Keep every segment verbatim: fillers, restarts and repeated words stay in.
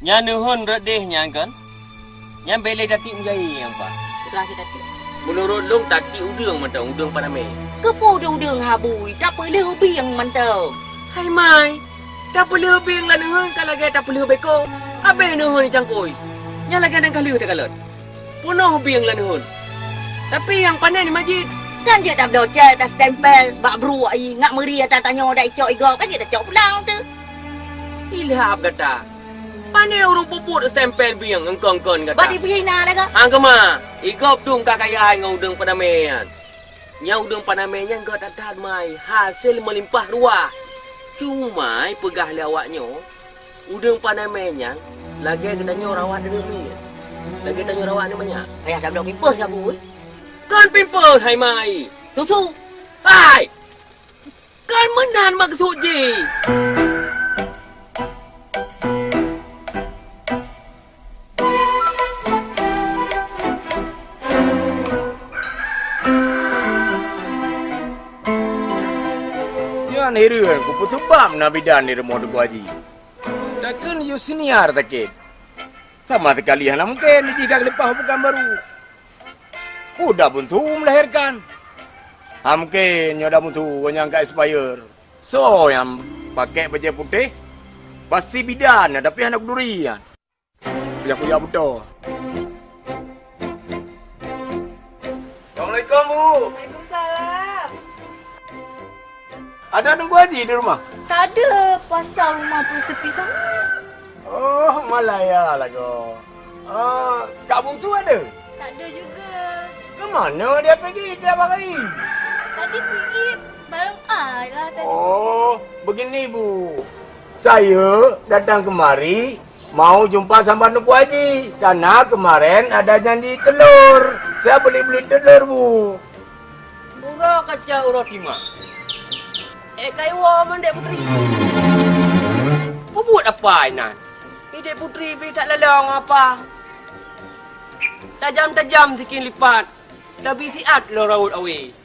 Nyan neuheun rot deh nyan kon. Nyan bék lé tatiek meugayi nyang pa. Kurang cit tatiek. Meunurot lôn tatiek udeueng mantong, udeueng panamé. Keupeue udeueng-udeueng habui, tapeuleueh bieng mantong. Hai mai, tapeuleueh bieng lam neuheun ka lagèe tapeuleueh beko. Abéh neuheun cangkôi. Nyan lagèe nyan ka lheueh takalon. Peunoh bieng lam neuheun. Tapi nyang panen di masjid. Kan jeuet tabloe cèt, tastempel bak bruek ie, ngat meuri ata tanyoe dak icok igop, kan jeuet tacok pulang teuh. Ilhab gata. Pane ureueng peubuet stempel bieng eungkon-eungkon gata? Bak dipihina lagèe. Hang keuma, igop dum ka kaya hai ngon udeueng panamé nyan. Nyang udeueng panamé nyan gèt that-that mai, hasé meulimpah ruah. Cuma peugah lé awak nyoe, udeueng panamé nyan lagèe geutanyoe rawat aneuk miet. Lagèe tanyoe rawat aneuk manyak. Payah tabloe pimpôh sabu, eh. Kon pimpôh hai mai. Susu. Hai! Kon meunan meukeusut jih. Nyan hireuen kupeuseubab na bidan di rumoh Teungku Haji. Takheun yue senior sakét. Sama sikali hana mungken jih ka geuleupah u Pekanbaru. Udah buntu melahirkan. Hamke nyoe dah buntu nyang ka expire. Soe nyang pakai bajèe putéh? Pasti bidan nyan, tapi hana keuduri nyan. Kuyak-kuyak beutôi. Assalamualaikum, Bu. Waalaikumsalam. Ada Teungku Haji di rumah? Tak ada, pasal rumah pun sepi sangat. Oh, malaya lagoe. Ah, Kak Bungsu ada? Tak ada juga. Ke mana dia pergi tiap hari? Tadi pergi balong ai lah tadi. Oh, begini, Bu. Saya datang kemari mau jumpa sama Teungku Haji karena kemarin ada janji telur. Saya beli-beli telur, Bu. Uroe kaca uroe timang. Eh, kayue mandek putri. Peubuet apa inan? Idek putri pih that lalong apa? Tajam-tajam sikin lipat, tabi siat lôn rawot awé.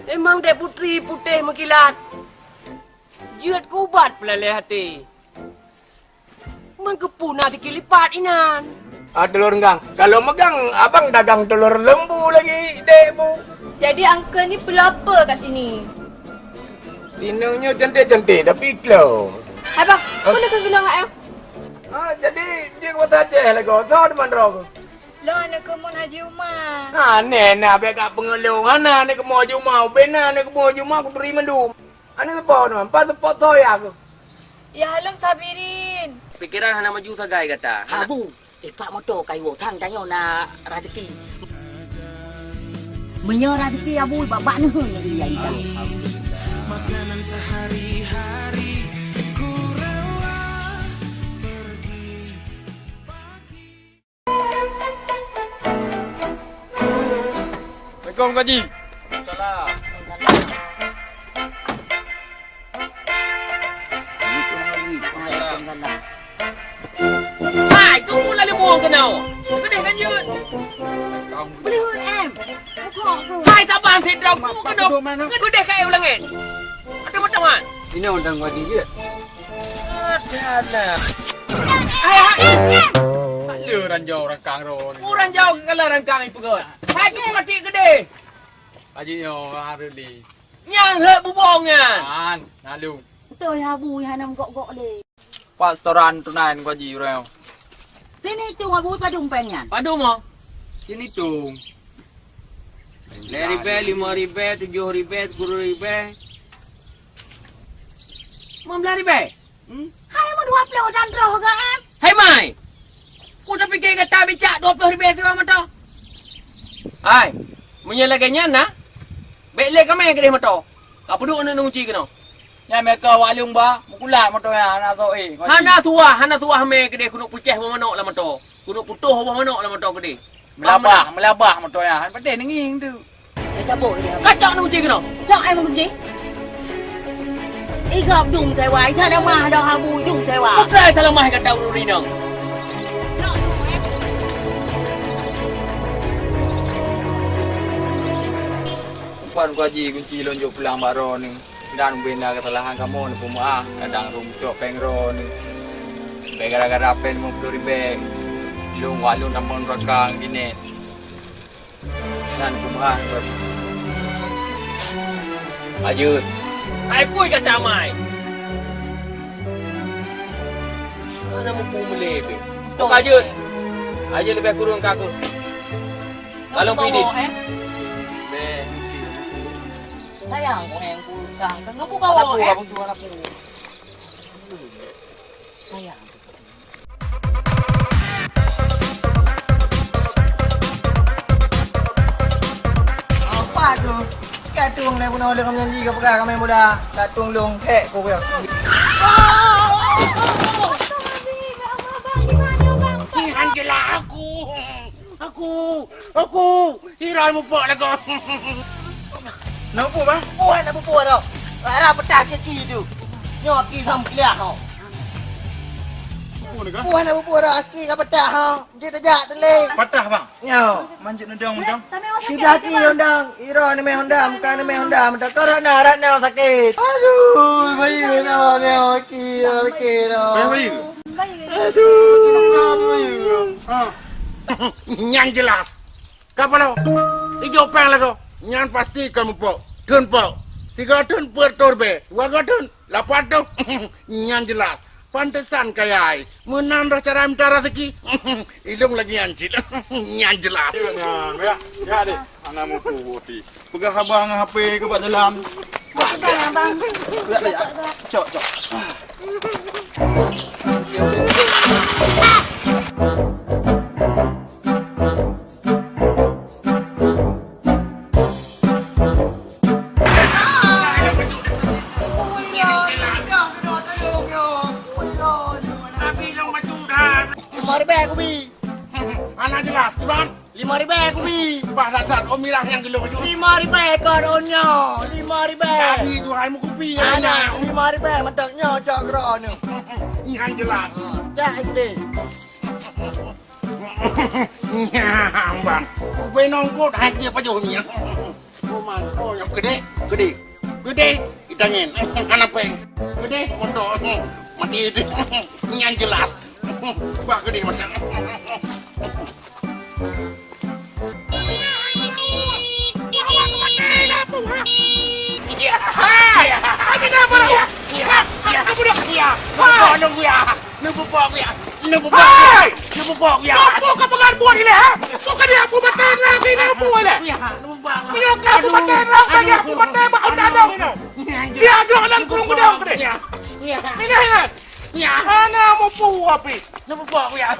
Memang dek putri putéh meukilat. Jeuet keu ubat peulaleh até. Man keupeue na sikilipat inan? Ah, telur renggang. Kalau megang, abang dagang telur lembu lagi, dek, Bu. Jadi, Uncle ni perlu apa kat sini? Inong nyoe cantik-cantik, tapi klo. Hai, bang, ah, boleh ke bilang, em? Ah, jadi, dia ke bahasa Aceh lagoe. Soe teuma droe keuh? Lôn aneuk keumun Haji Uma. Ah, neh na bèk ka peungeulong. Hana aneuk keumun Haji Uma. Ubé na aneuk keumun Haji Uma, kuturi mandum. Aneuk seupôt nyoe, empat seupôt soe ya keuh? Ya, lôn Sabirin. Pikeran hana maju sagai gata. Hana. Abu, eh, pak moto kayue thang tanyoe na rezeki. Meunyoe rezeki Abu, bak-bak neuheun nyang iya ita. Makanan sehari-hari ku rela pergi. Assalamualaikum, Kak Ji. Waalaikumsalam. Hai, tu pula limong kena. Keudeh kan, Jun? Boleh, em. Hai, saban sidroe ku kena. Keudeh kat air langit. Ada macam mana? Ini undang Kak Ji je. Ada lah. Hai, hai. Tak le ranjau rangkang ro ni. Urang jauh kala rangkang ipeugah. Haji mati keudeh. Haji nyoe harus li. Nyang hek bubong nyan. An, lalu. Betul ya, Bu, ya, nam gok-gok le. Pak setoran tunai Kak Ji urang. Sini tu, Abu, padum peng nyan. Padum, oh. Sini tu. Lhèe ribèe, limong ribèe, tujoh ribèe, sepuluh ribèe. Lima belas ribèe. Hmm? Hai, mau dua puluh dan roh ga, em? Hai, mai! Ku tapike gata bicak dua puluh ribèe siwa moto. Hai, meunyoe lagèe nyan na, bèk lé kamè keudeh moto. Ka peuduek aneuk nunci keunoe. Nyan meuka wak lung ba, meukulat moto nyan, hana soe, eh, Kak Ji. Hana suah, hana suah mè keudeh keuneuk pucèh boh manok lam moto. Keuneuk putôh boh manok lam moto keudeh. Meulabah, meulabah moto nyan. Patéh neungieng tu. Eh, cabut dia. Kacok ni kunci keunoe. Cok ai kunci. Igap dum sewa, isa dah mah dah habu dum sewa. Bukai salah mah kata ureueng inong. Umpan Kak Ji kunci lôn jok pulang bak droeneuh. Dan ubena kesalahan kamoe neupeumaah, kadang rhom cok péng droeneuh. Bèk gara-gara pèng limong ploh ribèe, lôn wak lôn tamong neuraka ngon ginet. Nan peumeu'ah. Lanjut. Hai pui gata mai. Hana mupu meulé bèk. Tok lanjut. Lanjut leubeh kureueng ka keuh. Lalu pui dit. Bèk. Sayang, eh, kurang. Kan ngeupeu kawa, eh? Sayang. Apa tu? Ka tueng lé bunoe lé ngon janji ka peugah kami muda. Ka tueng lôn hek ku ya. Nyan jeulaih aku. Aku, aku, Ira mupok lagoe. Na peue, Bang? Peue hana peue-peue dah. Ara peutah kaki tu. Nyoe aki sam keuleh ho. Peue ni, Kak? Peue hana peue-peue dah, aki ka peutah ho. Jeuet tajak teulé. Patah, Bang? Nyoe. Manjat nendang, nendang. Siblah aki nendang. Ira neumeh nendang, bukan neumeh nendang. Meutakah rak na, rak na sakét. Aduh, bayi ira nyoe aki, aki ira. Bayi, bayi. Aduh. Ha. Nyan jeulaih. Ka paloe. Ijok péng lagoe. Nyan pasti ka mupok. Thon pok. Sigoe thon peuet ribèe. Dua goe thon lapan ribèe. Nyan jeulaih. Pantesan kaya ai. Meunan roh cara mita raseuki. Ilong lagèe nyan cit. Nyan jeulaih. Ya, ya, ya, deh. Ana mupu boti. Peugah haba ngon H P keu bak jalan. Peugah, Abang. Peugah, ya. Cok, cok. Lima ribèe kubi. Hana jeulaih, kiban? Lima ribèe kubi. Bah, dasar, oh, mirah nyang geulong. Lima ribèe kon, oh, nyoe. Lima ribèe. Tadi tu hai meukupi, hana. Lima ribèe, mantap nyoe, cok keudroe nyoe. Nyan jeulaih. Cak SD. Nyang, Bang. Ubé nongkot hai dia pajoh ni. Oh, man. Oh, nyang gede, gede. Gede, itangen. Hana péng. Gede, moto. Mati itu. Nyan jeulaih. Bah, gede macam. Ya, hai. Ada nama ya? Ya, ya, ya. Apa dah? Ya. Hai. Tolong ya. Neupeubuet, ya. Neupeubuet, ya. Hai. Neupeubuet, ya. Apa kau pegang buat ni, ha? Kau kan dia apa batai lagi ni apa ni? Ya, neupeubuet, ya. Dia kan apa batai lagi, apa batai bak undang-undang ni? Ya, ya. Dia ada dalam kurung gudang ni. Ya. Ya. Ini, ya. Ya. Hana mupu api. Neupeubuet, ya.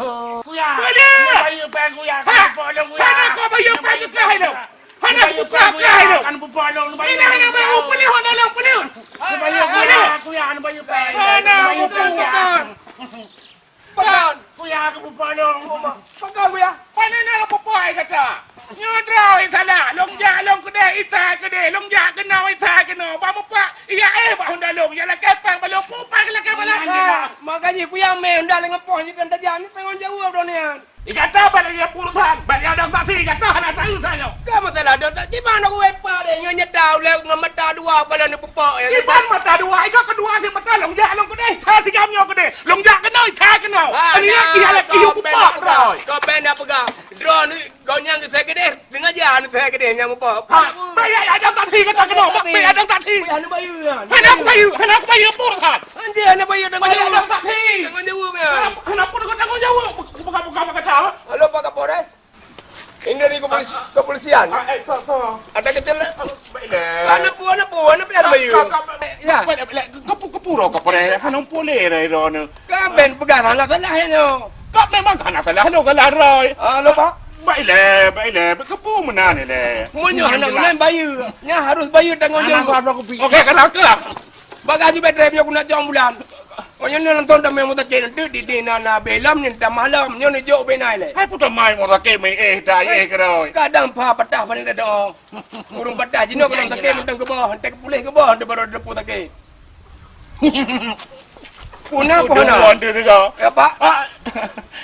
Ya. Boleh. Neupeubuet, ya. Ha. Neupeubuet, ya. Hana kau bayar payah kah ni? Hana buka kah lôn? Kan buka lôn, hana bayar. Ini hana bayar, peuleueh, hana lôn, peuleueh. Hana bayar, peuleueh. Kuya, hana bayar. Hana buka. Pekan. Kuya, aku buka lôn. Pekan, kuya. Pane na lôn buka ai gata? Nyoe droe salah. Lôn jak lôn keudeh, isa keudeh. Lôn jak keunoe, isa keunoe. Bak mupak, iya eh bak honda lôn. Ya lakée pang balong, pupai lakée balong. Makajih kuya mé honda lé ngapoh nyoe dan tajak ni tanggong jaweueb droe nyan. Di gata ban lagèe urusan, ban nyang dong taksi, gata hana taeu sa nyoe. Ka masalah dong taksi, di mana ku wepa deh? Nyoe nyata ulèe ngon mata dua kepala neupupok ya. Di ban mata dua, iko keudua si mata lôn jak lôn keudeh, sa si gam nyoe keudeh. Lôn jak keunoe, sa keunoe. Ah, ini nah, lagi hal lagi kau pupok droe. Kau payah peugah. Droe ni, kau nyang saya keudeh, sengaja saya keudeh nyang pupok. Ha, bayar ya dong taksi kata keunoe, bayar dong taksi. Hana bayeue. Hana aku bayeue, hana aku bayeue urusan. Anjir, hana bayeue dong. Bayar dong taksi. Tanggung jaweueb ya. Hana, hana pun tanggung jaweueb. Buka-buka mata. Halo, Pak Kapolres. Ini dari kepolis-, kepolisian. Ah, eh, so, so. Ada kecil. Baiklah. Anak buah, anak buah, anak buah, anak bayu. Ya. Baiklah, baiklah. Kepu-, kepuro, kepuro. Hana pun lé, rai, rai, rai. Kau ben pegang, hana salah, ya, nyo. Kau memang hana salah, lo, galah, rai. Ah, lo, Pak. Baiklah, baiklah. Kepu meunan, lé. Munyo, hana meunan bayu. Nya harus bayu tanggung jawab. Okey, kalau tu lah. Bagah ju betrep, yo, guna cong bulan. Oh, nyoe nyoe langsung damé meutakén, teuk di, di na, na beh lom, ni tamah lom, nyoe ni jok beh nai lé. Hai putra mai meutakén, mai eh, dah, eh, keuroi. Kadang pha patah paling dah doa. Ureueng patah jinoe kalau sakét mantong keuboh, entek puléh keuboh, entek baru depu sakét. Puna, puna. Udah, udah, udah. Ya, Pak? Ah.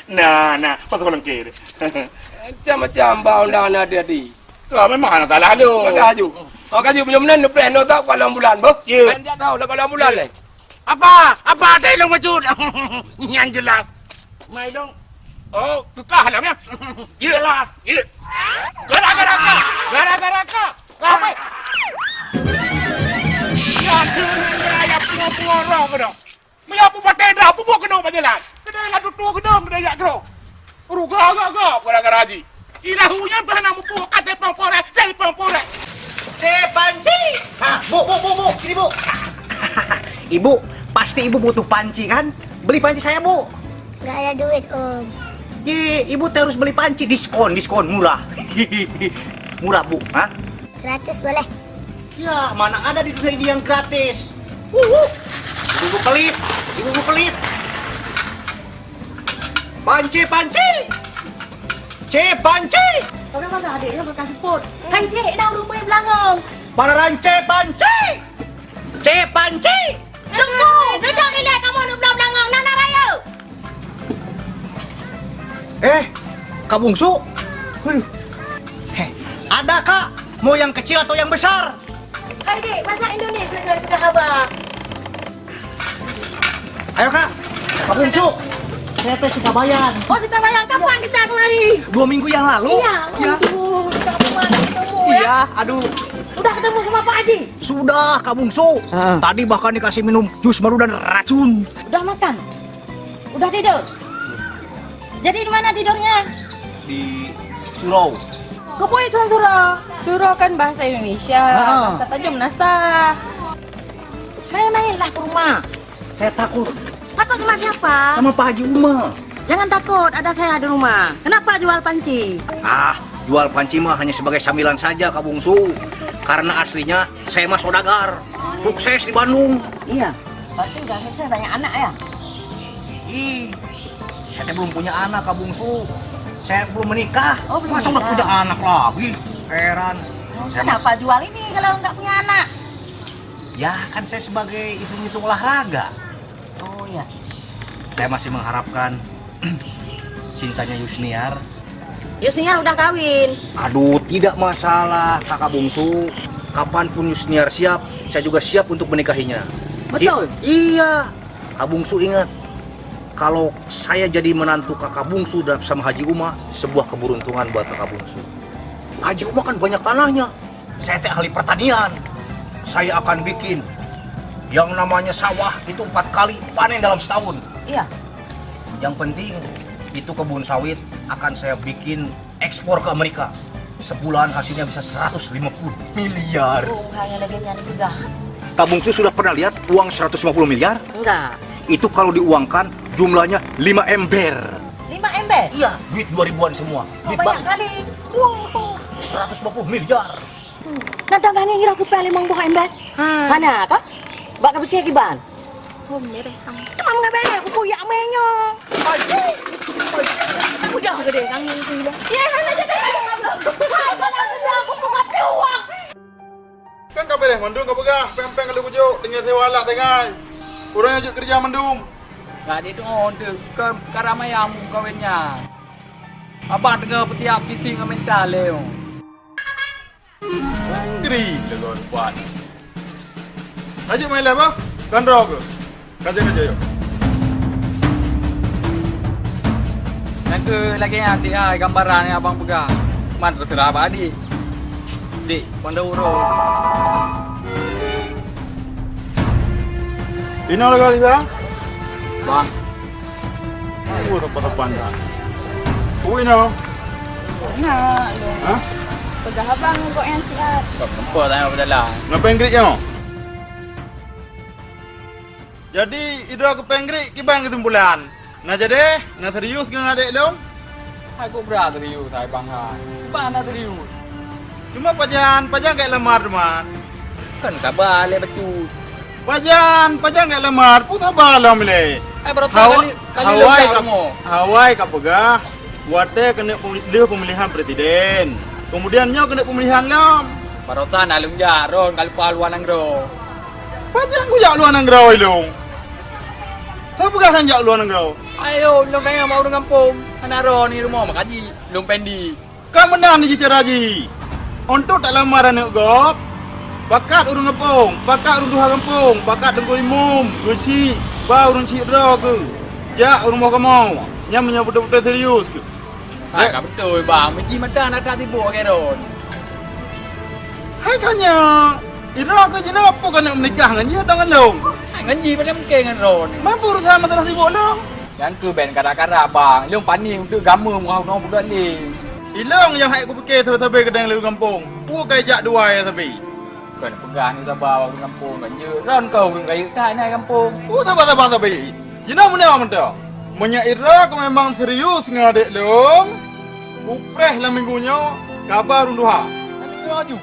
Nah, nah, pasal lengkir. Macam-macam bau dah na hati-hati. Lah, memang hana salah lu. Ada aju. Oh, kaju punya meunan, lepas no tak, kalau bulan, boh. Ya. Kan dia tahu lah kalau bulan lé. Apa? Apa ada ilong maksud? Yang jelas. Mai dong. Oh, tukar lah ya. Ya. Jelas. Ya. Gara-gara kau. Gara-gara kau. Apa? Ya, tu ya, ya, pungo-pungo roh kau dong. Meunan peupatéh dah, peue buet keunoe bak jalan. Keudeh lam tutoe geudong, keudeh jak keudroe. Ruga-gaga gara-gara jih. Ilah hu nyan peuhana muphom, ka teupông poreh, teupông poreh. Saya panci. Ha, bu, bu, bu, bu, sini, bu. Ibu, pasti ibu butuh panci, kan? Beli panci saya, Bu. Nggak ada duit, Om. Ye, ibu terus beli panci, diskon, diskon, murah. Murah, Bu, ha? Gratis boleh. Ya, mana ada di dunia ini yang gratis? Wuh, wuh. Ibu-ibu pelit, ibu-ibu pelit. Panci, panci. Cek panci. Bagaimana adiknya bekas seput? Kan cek dah rupa belangong. Mana rancak panci? Cek panci. Tunggu, duduk ilek kamu duduk belangong. Nana raya. Eh, Kak Bungsu. Huh. Heh, ada, Kak? Mau yang kecil atau yang besar? Hai, Dek, bahasa Indonesia ke sudah haba? Ayo, Kak. Kak Bungsu. Saya teh Sukabayan. Oh, Sukabayan. Kapan kita kemari? Dua minggu yang lalu. Iya. Iya. Aduh, kamu ketemu ya? Iya, aduh. Udah ketemu sama Pak Haji? Sudah, Kak Bungsu. Ah. Tadi bahkan dikasih minum jus madu dan racun. Udah makan? Udah tidur? Jadi di mana tidurnya? Di surau. Kebui kan surau. Surau kan bahasa Indonesia, ah, bahasa Tanjung Nasah. Main-mainlah ke rumah. Saya takut. Takut sama siapa? Sama Pak Haji Uma. Jangan takut, ada saya di rumah. Kenapa jual panci? Ah, jual panci mah hanya sebagai sambilan saja, Kak Bungsu. Karena aslinya saya mah saudagar. Sukses di Bandung. Iya. Berarti udah selesai banyak anak ya? Ih, saya teh belum punya anak, Kak Bungsu. Saya belum menikah. Oh, belum menikah. Masa udah punya anak lagi? Heran. Oh, saya kenapa mas- jual ini kalau nggak punya anak? Ya, kan saya sebagai hitung-hitung olahraga. Oh, iya. Saya masih mengharapkan cintanya Yusniar. Yusniar udah kawin. Aduh, tidak masalah, Kakak Bungsu. Kapanpun Yusniar siap, saya juga siap untuk menikahinya. Betul? I-, iya. Kak Bungsu ingat, kalau saya jadi menantu Kakak Bungsu dan sama Haji Uma, sebuah keberuntungan buat Kakak Bungsu. Haji Uma kan banyak tanahnya. Saya teh ahli pertanian. Saya akan bikin yang namanya sawah itu empat kali panen dalam setahun. Iya. Yang penting itu kebun sawit akan saya bikin ekspor ke Amerika. Sebulan hasilnya bisa seratus lima puluh miliar. Oh, hanya lagi nyan juga. Kak Bungsu sudah pernah lihat uang seratus lima puluh miliar? Enggak. Itu kalau diuangkan jumlahnya lima ember. Lima ember? Iya, duit dua ribuan semua. Oh, duit banyak bank. Kali. Wah, seratus lima puluh miliar. Nada bani ngira kupel limong boh ember. Ha. Mana kah? Bak kepikir kiban. Oh, mereh sang. Emang nggak bereh, aku kuyak menyong. Udah gede kang itu udah. Ya, hana jadi. Hai, kalau sudah aku buka tuang. Kan ka bereh mandum ka peugah, péng-péng ka lheueh bujuk, tinggai sewa lak tinggai. Ureueng nyang jeuet keureuja mandum. Ka dideungoe teuh, ka, ka ramai nyang meukawen nyan. Abang teungoh peutiap titik ngon mental lé nyoe. Gri lagoe lupa. Lanjut main live, ah? Kan draw ke? Kaja-kaja, yuk. Nyang keu lagèe nyan, Dik, ai, gambaran nyang abang peugah. Man teuseurah bak adik. Dik, pandai uroe. Inoe lagoe, Dik, bang? Bang. Apa tepat-tepat dah? Ui, no. Nak, lu. Hah? Peugah abang kok nyang siat. Nampak tanya apa dalam. Ngapa yang gerik, no? Jadi, idroe keu péng gerik kiban keusimpulan. Na jadi, na serius ngon adék lôn? Hai, kok brat serius, hai Bang, hai. Sibak na serius. Cuma pajan, pajan gét lamar teuma. Kan kaba lé beutôi. Pajan, pajan gét lamar, peue saba lom lé. Hai, baru Hawa-, kali, kali hawai leuka ka, rumoh. Hawai ka peugah, watèe keuneuk pem-, lheueh peumilihan presiden. Kemudian nyoe keuneuk peumilihan lom. Barotan aleuem jak, ron ka lupa luwa nanggroe. Pajan kujak luwa nanggroe ilong? Sapeugah han jak luwa nanggroe? Ayo, lôn tanyong bak ureueng gampông, hana ron di rumoh makaji, lôn pendi. Ka meunan jih cara jih. Untuk talamar aneuk gob, Pakat ureuëng gampông, pakat ureuëng tuha gampông, pakat teungku imum, geuchik, ba ureuëng chik droe keuh. Jak u rumoh kamoe, nyan meunyoe beutôi-beutôi serius keuh. Hai, ka beutôi, Bang. Meuji mata na that sibuk lagèe droe. Hai ka nyan, droe keuh jinoe peue keuneuk meunikah ngon jih atau ngon lôn? Hai, ngon jih, padahai mungken ngon droe. Mampu urusan masalah sibuk lôn? Nyan keuh ben kada-kada, Bang. Lôn pané udeuek gameum ngon budak lé. Ilôn nyang hai kupike sabe-sabe keudang lé gampông. Peue kai jak dua ya sabe? Kon peugah ni saba ureuëng gampông kan jeuet. Ron kau ureuëng rayeuk that na gampông. Peue saba-saba sabe? Jinoe meunyoe mantong. Meunyoe Ira keu memang serius ngon adék lôn, upreh lam minggu nyoe kaba ureuëng tuha. Tapi tu aju.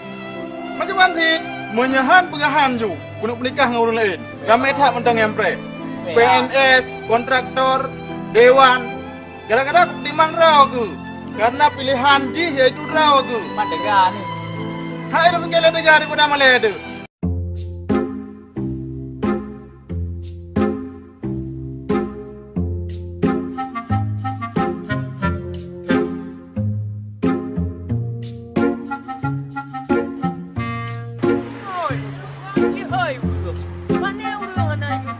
Macam mana cit? Meunyoe han peugah han ju, keuneuk meunikah ngon ureuëng laén. Ramé that mantong nyang preh. P N S, kontraktor, dewan. Gara-gara kutimang droe keuh, karena pilihan jih yaitu droe keuh. Mat teuga ni. Hai, lôn pike lé teuga daripada malèe teuh. Hoi, ihai ureuëng. Pane ureuëng hana yue?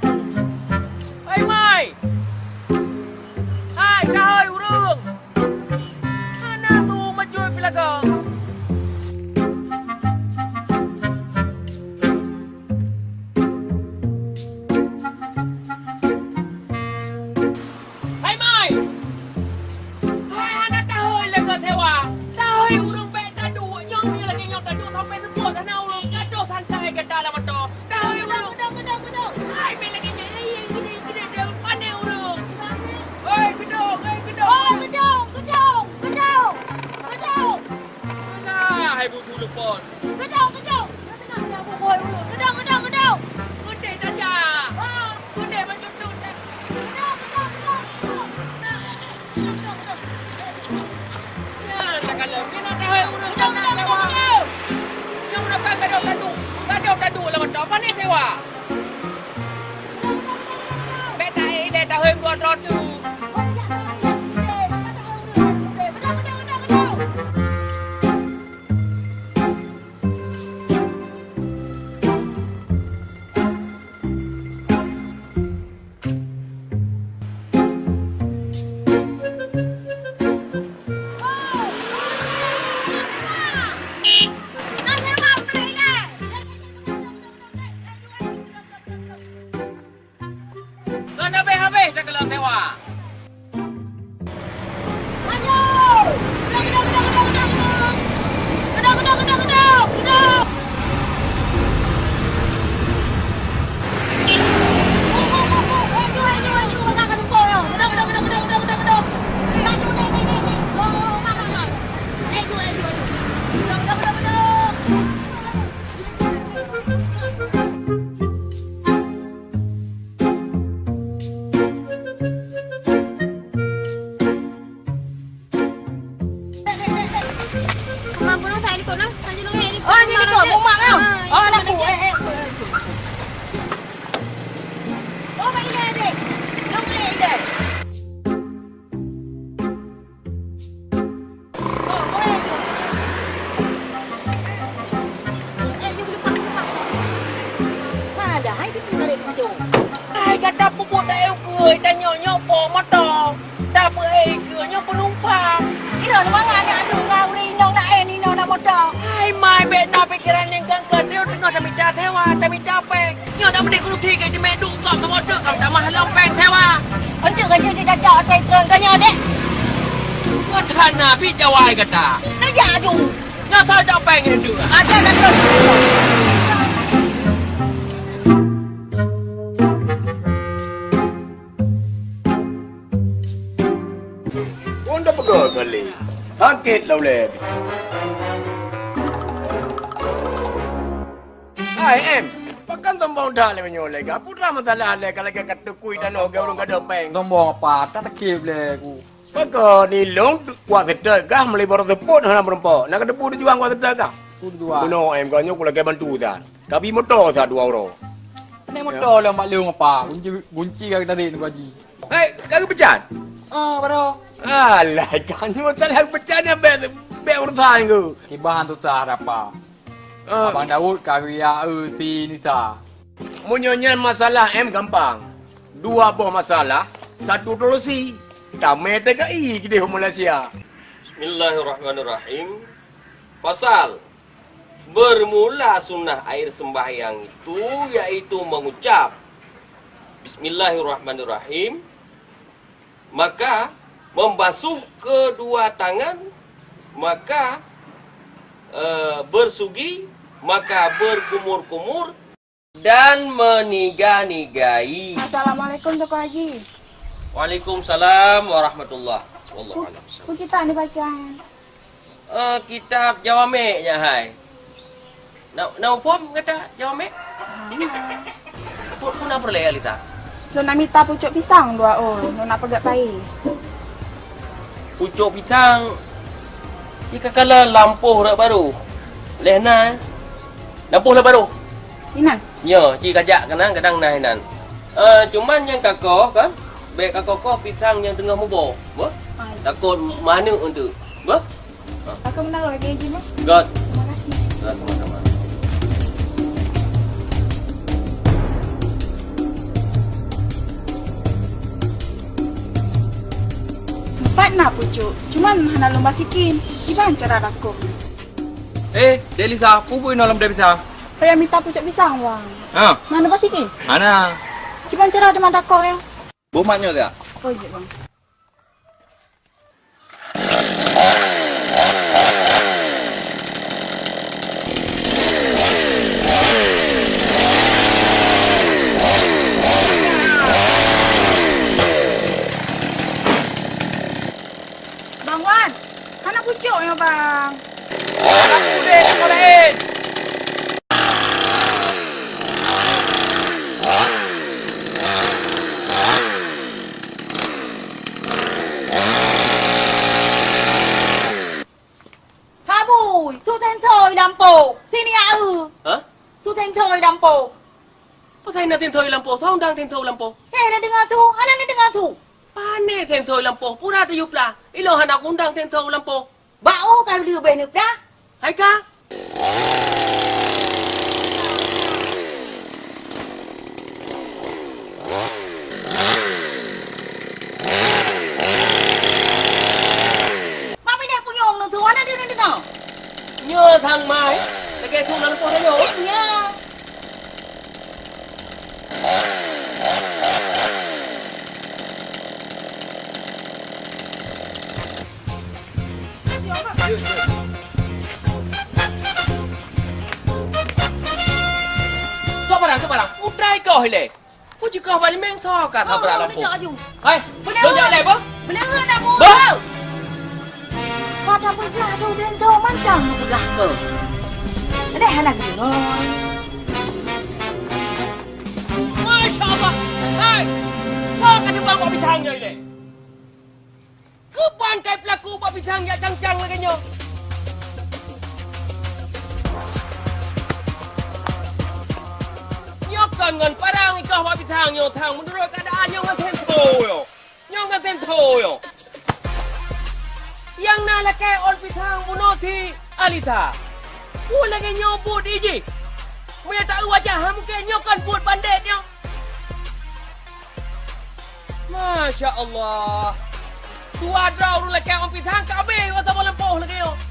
Hai mai! Hai, tahôi ureuëng! Hana su majoe pilaga. Hai mai! Hai hana tahôi lé keu sewa. Tahôi ureuëng bèk taduek, nyoe lagèe nyoe taduek sampai seupôt hana ureuëng, gadoh santai gata lam moto. Tahôi ureuëng. Keudong, keudong, keudong, keudong. Hai, bèk lagèe nyan. Hai, hai, gini, gini, gini, pane ureuëng. Hoi, keudong, hoi, keudong. Hoi, keudong, keudong, keudong, keudong. Mana hai bubu lupon? Keudong, keudong. Keudong, keudong, keudong. Keudong, keudong, keudong. Keudeh saja. Ha. Keudeh macam tu. Keudong, keudong, keudong, keudong. Nyan, takalon. Kena tahu ureueng. Keudong, keudong, keudong, keudong. Nyang meunan ka gadoh taduek. Gadoh taduek lam mata. Pane sewa? Bèk taék ilèe tahôi dua droe tu. Ngon habéh-habéh takalon sewa. Hai, gata peubuet taeu keue, tanyoe nyoe po moto. Tapeuék keue nyoe peunumpang. Inoe mangat nyan aduh ngon ureueng inong laén inoe na moto. Hai mai, bèk na pikeran nyang gangka, nyoe teungoh tamita sewa, tamita péng. Nyoe tak meudeh kurusi ka jeumet duek gob saboh teuk, ka tamah lom péng sewa. Enteuk ka jeuet jijak-jak asai treun ka nyoe, dek. Nyoe that na bi jawai gata. Neujak aju. Nyoe soe jak péng nyan deuh. Aja dah terus. Pun dah peugah kali. Sakét lah ulèe. Hai, em. Pakon sombong that lé meunyoe lé, ka? Peue masalah lé, ka lagèe ka teukui tanoh geu ureueng ka dapéng. Sombong apa? Tak sakét lé ku. Pakon ni lôn kuat seutôt kah meuli baroe seupôt hana meurumpok. Na ka teupeu tujuan kuat seutôt kah? Peue tujuan? Bunoe, em, ka nyoe ku lagèe bantu that. Ka bi moto that dua uroe. Naik moto lom bak lôn apa? Gunci, gunci ka tarék nibak jih. Hai, ka geupeucat? Ah, baroe. Alah, ka nyoe masalah geupeucat nyan bèk, bèk urusan ku. Kiban susah dapa. Eh. Abang Daud ka geujak eu si Nisa. Meunyoe nyan masalah M gampang. Dua boh masalah, satu solusi. Tamé T K I keudeh u Malaysia. Bismillahirrahmanirrahim. Pasal bermula sunnah air sembahyang itu yaitu mengucap, "Bismillahirrahmanirrahim." Maka membasuh kedua tangan, maka, eh, bersugi, maka berkumur-kumur dan meniga-nigai. Assalamualaikum, Teungku Haji. Waalaikumsalam warahmatullah. Wallahu a'lam. Peue kitab ni baca? Eh, kitab Jawamek nyan hai. Na, na muphom gata Jawamek? Hana. Peue, peue na peureulée, Alita? Lôn na mita pucok pisang dua ôh, lôn na peugét payé. Pucok pisang, ci ka kalon lampôh rot barô. Lheuh na, lampôh rot barô. Inan. Nyoe, ci kajak keunan, kadang na inan. Eh, cuman nyang kakoh kan, bék kakoh-koh pisang nyang teungoh muboh, beuh? Ah, iya. Takot maneuk eunteuk, beuh? Ah. Aku meunaroi lagée jih, Mak. Got. Terima kasih. Got, sama-sama. Empat na pucuk, cuman hana lôn basikin. Kiban cara lakoe? Eh, Dek Lisa, peue bunoe lam dek pisang? Payah mita pucok pisang, Bang. Ha? Hana basikin? Hana. Kiban cara teuma dakok nyoe? Boh mat nyoe, Dak. Oh, jeuet, Bang. Bang Wan, hana pucok nyoe, Bang. Aku deh, aku laén. Habui, su sensor i lampôh. Sini, Aeu. Hah? Su sensor i lampôh. Pasai na sensor i lampôh, soe undang sensor i lampôh? Heh, na deungoe su, hana na deungoe su. Pane sensor i lampôh, pura tayue plah. Ilong hana kuundang sensor i lampôh. Bak u ka lheueh beh neuplah. Hai ka? Mak pinah punyueng nyoe tu, hana deungoe-deungoe. Nyoe sang mai, lagèe su lam poh nyoe. Nyoe. Cok barang, cok barang. Utai kah ilèe. Peue jikah bak limeng soe ka sabra lampu? Hai, beuneuh jak lé, boh? Beuneuh na, boh. Boh? Ka tapeugah su teuntèe mantong neupeugah keu. Deh hana geudeungoe. Masya Allah. Hai, soe ka teubang bak pisang nyoe ilèe? Keuban kai peulaku bak pisang jak cang-cang lagèe nyoe? Nyoe kon ngon parang ikah bak pisang nyoe, Thang, meunurot keuadaan nyoe ngon sentro nyoe. Nyoe ngon sentro nyoe. Nyang na lakèe ôn pisang bunoe si Alita. Peue lagèe nyoe buet jih? Meunyo taeu wajah, mungken nyoe kon buet bandét nyoe. Masya Allah. Dua droe ureueng lakèe ôn pisang ka abéh masa boh lampôh lagèe nyoe.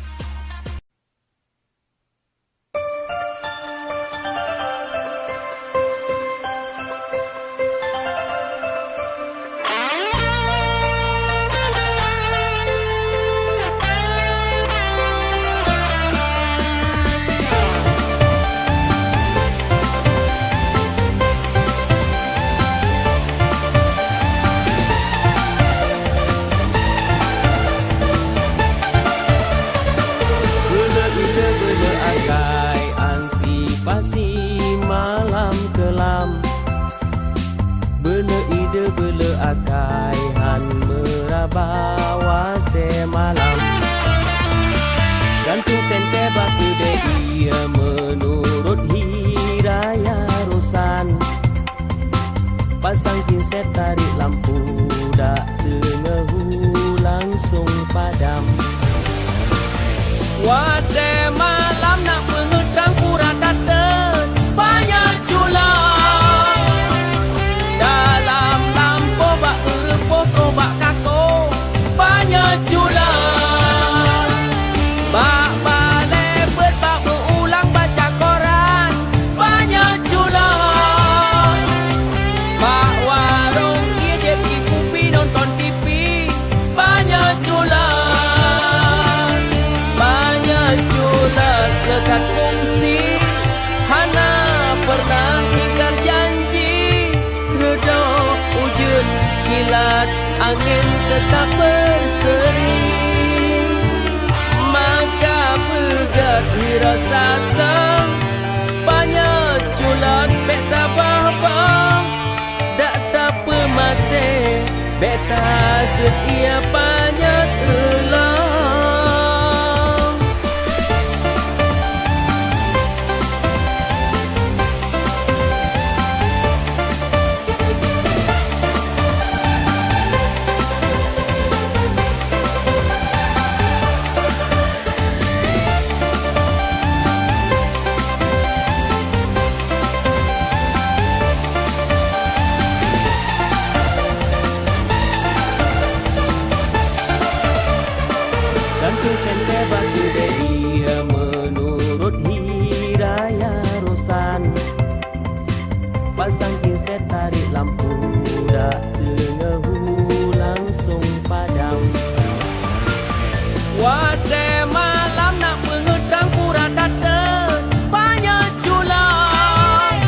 Beuleuh ide beuleuh akai, antisipasi malam keulam. Beuleuh ide beuleuh akai, han meuraba watèe malam. Gantung sentèe bak keudè ié meunurot hiraya rosan. Pasang genset, tarék lampu, dak teungoh hu langsong padam. Watèe malam na peungeut trang, peue Tapeuseuring, maka peugét hirau sata, panyöt culot bék tabah-bah, dak tapeumaté bék taseuet ié panyöt ulôn. Dan keu teuntée bak keudée ié meunurot hiraya rosan. Pasang insét tarék lampu dak teungoh hu langsong padam. Watée malam na peungeutrang pura tateun panyöt culot.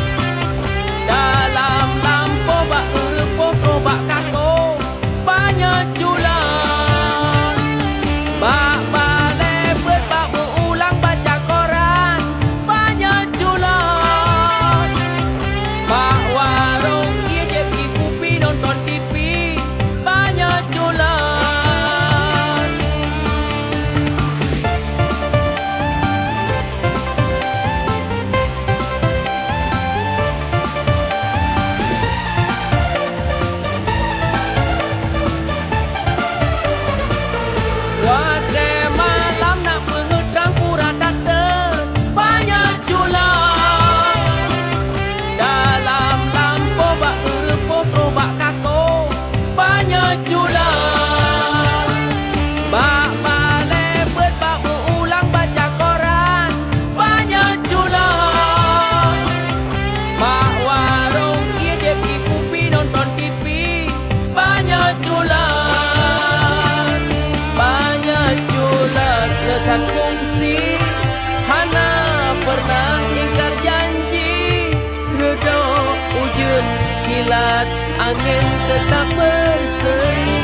Dalam lampôh bak ureuëng poh trok bak kakoe. Panyöt culot. Bak balée beuet bak meu-ulang baca koran. Panyöt culot. Bak warong ié jieb kupi nonton T V. Panyöt culot. Watée malam na peungeutrang pura tateun panyöt culot. Dalam lampôh bak ureuëng poh trok bak kakoe panyöt culot. Bak balée beuet bak meu-ulang baca koran panyöt culot. Bak warong ié jieb kupi nonton T V. Panyöt culot, panyöt culot leukat fungsi, hana pernah ingkar janji. Reudôk ujeuen kilat angén teutap beuseri.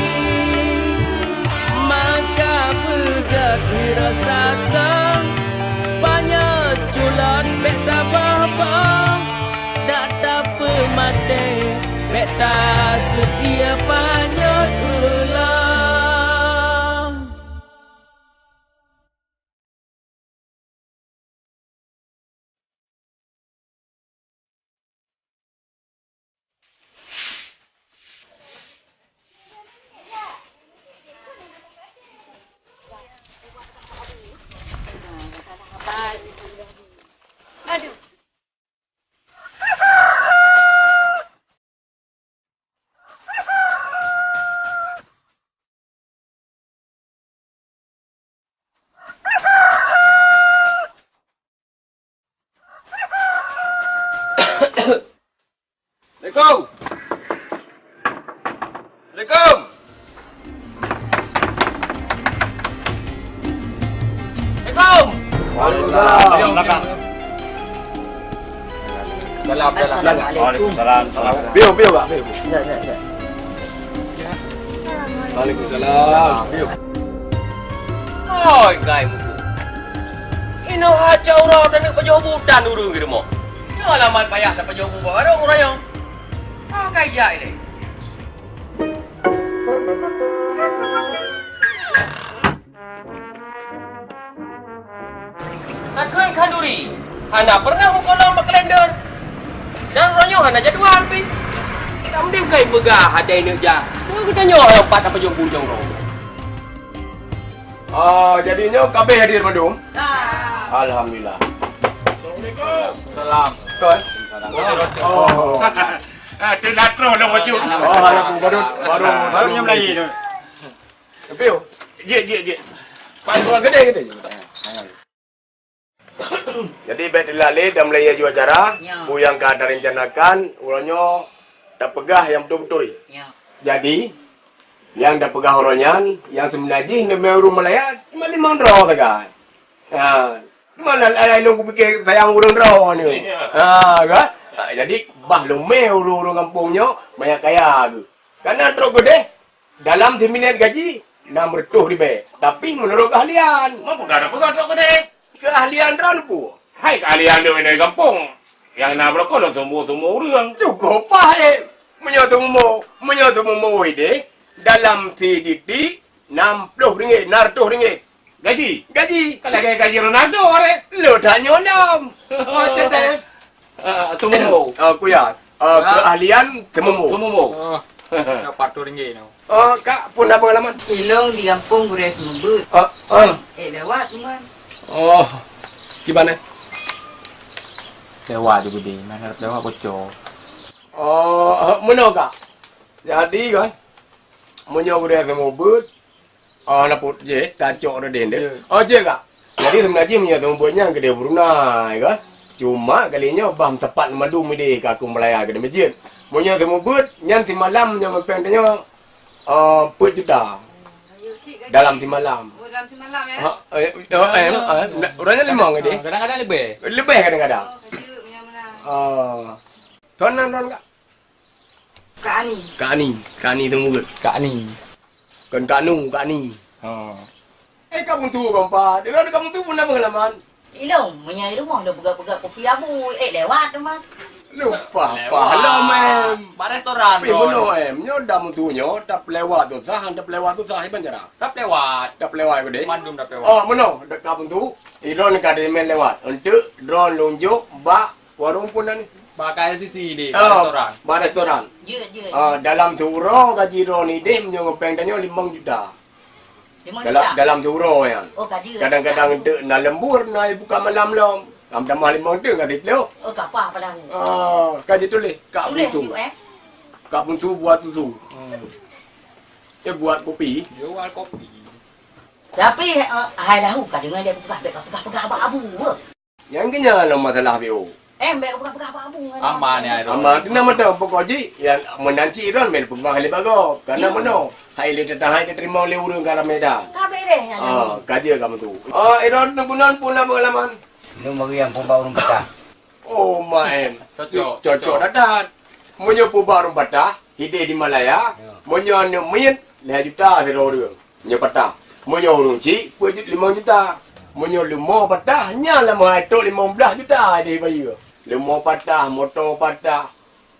Maka peugah hirau sata, panyöt culot bék tabah-bah. Dak tapeumaté, bék taseuet ié panyöt ulôn. Aduh. Assalamualaikum. Assalamualaikum. Assalamualaikum. Waalaikumsalam. Belakang. Salam, salam. Assalamualaikum. Waalaikumsalam. Salam. Biu, biu, Pak, biu. Ya, ya, ya. Waalaikumsalam. Biu. Oi, kai muku. Inoe aja uroe taneuk pajoh bu dan ureueng di rumoh. Nyoe alamat payah tapajoh bu bak warong uroe nyoe. Ah, kai jak ilée. Takheun khanduri, hana pernah meukalon bak kalender. Dan uroe nyoe hana jadwal pih. Tamdeng kai peugah até ineuk jak. Nyoe geutanyoe nyang pat tapajoh bu jong roh. Ah, jadi nyoe ka abéh hadir bandum? Alhamdulillah. Assalamualaikum. Salam. Tuan. Oh. Ah, tu dah terus dah maju. Oh, ada pun baru, baru, baru nyam lagi tu. Tapi, oh. Jek, jek, jek. Pak Tuan gede, gede. Jadi, baik dilalé dan mulai aju acara, ya, bu nyang ka tarencanakan, uroe nyoe tapeugah nyang beutôi-beutôi. Ya. Jadi, nyang tapeugah uroe nyan, nyang seubeuna jih neumé ureueng meulayan, cuma limong droe sagai. Ha, cuma lalai lôn kupike sayang ureueng droe nyoe. Ya. Ha, kan? Ha, jadi, bah lôn mé ureueng-ureueng gampông nyoe, manyak kaya geuh. Kana trok keudeh, Dalam siminét gaji, enam reutôh ribèe. Tapi meunurot keahlian. Meunurot keahlian droeneuh peue? Hai keahlian droeneuh di gampông. Nyang na beureukoh lôn seumeubeuet-seumeubeuet ureueng. Cukôp paih, eh. Meunyoe seumeubeuet, meunyoe seumeubeuet idéh, dalam sitiek-tiek, enam ploh ringgit, enam reutôh ringgit. Gaji? Gaji. Ka lagèe gaji Ronaldo, arek. Lôn tanyoe lom. Oh, cetek. Ah, seumeubeuet. Ah, kuya. Ah, keahlian seumeubeuet. Seumeubeuet. Oh, dapat tu ringgit tu. Oh, Kak, peue na peungalaman? Ilôn di gampông gurèe seumeubeuet. Ah, ah. Eh, lewat, teuma. Oh, kiban, eh? Lewat di budi, mana lewat bocor. Oh, meunoe, Kak. Jadi, kan, meunyoe gurèe seumeubeuet, ah, na peuet jih, tacok dah deh, deh. Ya. Oh, jih, Kak. Jadi, seubeuna jih meunyoe seumeubeuet nyan keudéh Brunei, kan. Cuma kali nyoe bah meusapat mandum idéh ka aku meulaya keudéh meuseujid. Meunyoe seumeubeuet, nyan simalam nyoe ngon péng tanyoe, ah, peuet juta. Dalam simalam. Oh, dalam simalam, ya? Ha, eh, eh, eh, eh, urangnya limong idéh. Ah, kadang-kadang leubeh. Leubeh kadang-kadang. Oh, kacau, meunyoe meunan. Ah. Tuan, tuan, tuan, Kak. Kak Ani. Kak Ani. Kak Ani teumeubeuet. Kak Ani. Kon Kak Nu, Kak Ani. Ha. Eh, Kak Buntu, Kak Empat. Dia ada Kak Buntu pun dah pengalaman. Ilôn, meunyoe di rumoh lôn peugah-peugah kupi abu, eh, lewat tu mah. Lupah, lewat. Pah lom, em. Bak restoran. Tapi tu. Meunoe, em. Nyoe dah Buntu nyoe, dah pelewat tu sah, dah pelewat tu sah, iban cara. Dah pelewat. Dah pelewat ke deh? Mandum dah pelewat. Oh, meunoe, dekat Buntu. Ilôn ka dimen lewat. Untuk drone lunjuk bak Warong pun na ni. Bak K L C C di, ah, restoran. Bak restoran. Jeuet, jeuet. Ah, dalam siuroe gaji droeneuh idéh meunyoe ngon péng tanyoe limong juta. Limong juta? Dalam, dalam siuroe nyan. Oh, ka jeuet. Kadang-kadang teuk na lembur, na buka malam lom. Tam tamah limong teuk ka siplôh. Oh, ka paih padahai. Ah, ka jituléh Kak Buntu. Tuléh, eh? Kak Buntu buat susu. Hmm. Eh, buat kopi. Dia buat kopi. Tapi, eh, hai lahu ka deungoe dia peugah, bèk ka peugah-peugah bak abu, eh. Nyang keunyan lom masalah B O. Em, bèk peugah-peugah bak abu nyan. Aman, ya, Ron. Aman, tu nama tu, pokok jih, ya, meunan cit Ron, meupeugah lé bak gob. Karena meunoe, hai lé teuhai teurimong lé ureueng ka ramé that. Ka beres nyan. Ah, ka jeuet ka meutu. Ah, Ron, nunggu nan pun nama laman. Nung bagi nyang pun bak ureueng patah. Oh, ma em. Cocok, cocok cocok. Datat. Meunyoe pun bak ureueng patah, hideh di Malaya, ya. Meunyoe aneuk miet, lhèe juta sidroe ureueng. Nyoe patah. Meunyoe ureueng chik, peuet ju-, limong juta. Meunyoe leumo patah, nyan lam hai trok limong blaih juta deh bayeue. Leumo patah, moto patah,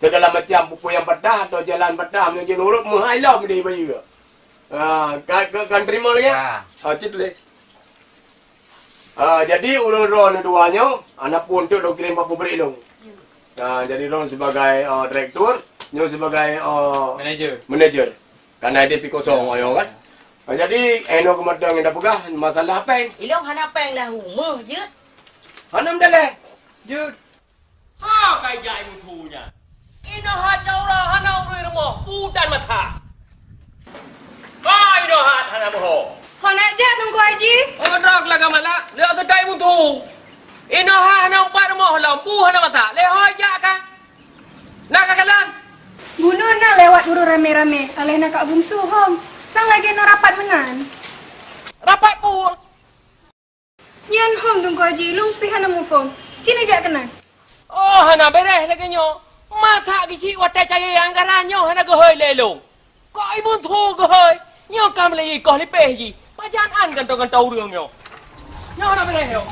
segala macam peue-peue nyang patah atau jalan patah, meunyoe jeuet ureueng meuhai lom deh bayeue. Ha, ka, ka, ka teurimong lagèe? Ya. Ha, cit lé. Ha, jadi ureueng droeneuh dua nyoe, hana peue untuk lôn kirém bak pabrik lôn. Ha, jadi lôn sibagai, ha, direktur, nyoe sibagai, ha, manager. Manager. Karena ideh pi kosong ayong kan. Ha, jadi, eh, nyoe keumatang nyang tapeugah masalah péng. Ilôn hana péng dah rumoh jeuet. Hana meudalah. Jeuet. Ha, kai jai mutu nyan. Inoe ha caura hana urui rumoh, utan mata. Ha, inoe ha hana boho. Hana jak Teungku Haji. Oh, dok laga malak, lé sedai mutu. Inoe ha hana umpat rumoh lom, bu hana masak, lé hoi jak ka. Na ka kalon? Bunoe na lewat ureueng ramé-ramé, aléh na Kak Bungsu hom. Sang lagèe na rapat meunan. Rapat peue? Nyan hom Teungku Haji, lôn pih hana muphom. Ci neujak keunan. Oh, hana beres lagèe nyoe. Masak geuchik watèe cari anggaran nyoe hana geuhôi lé lôn. Kok imeum thu geuhôi? Nyoe ka meulayeue koh lipéh jih. Pajan án gantoe-gantoe ureueng nyoe. Nyoe hana beres nyoe.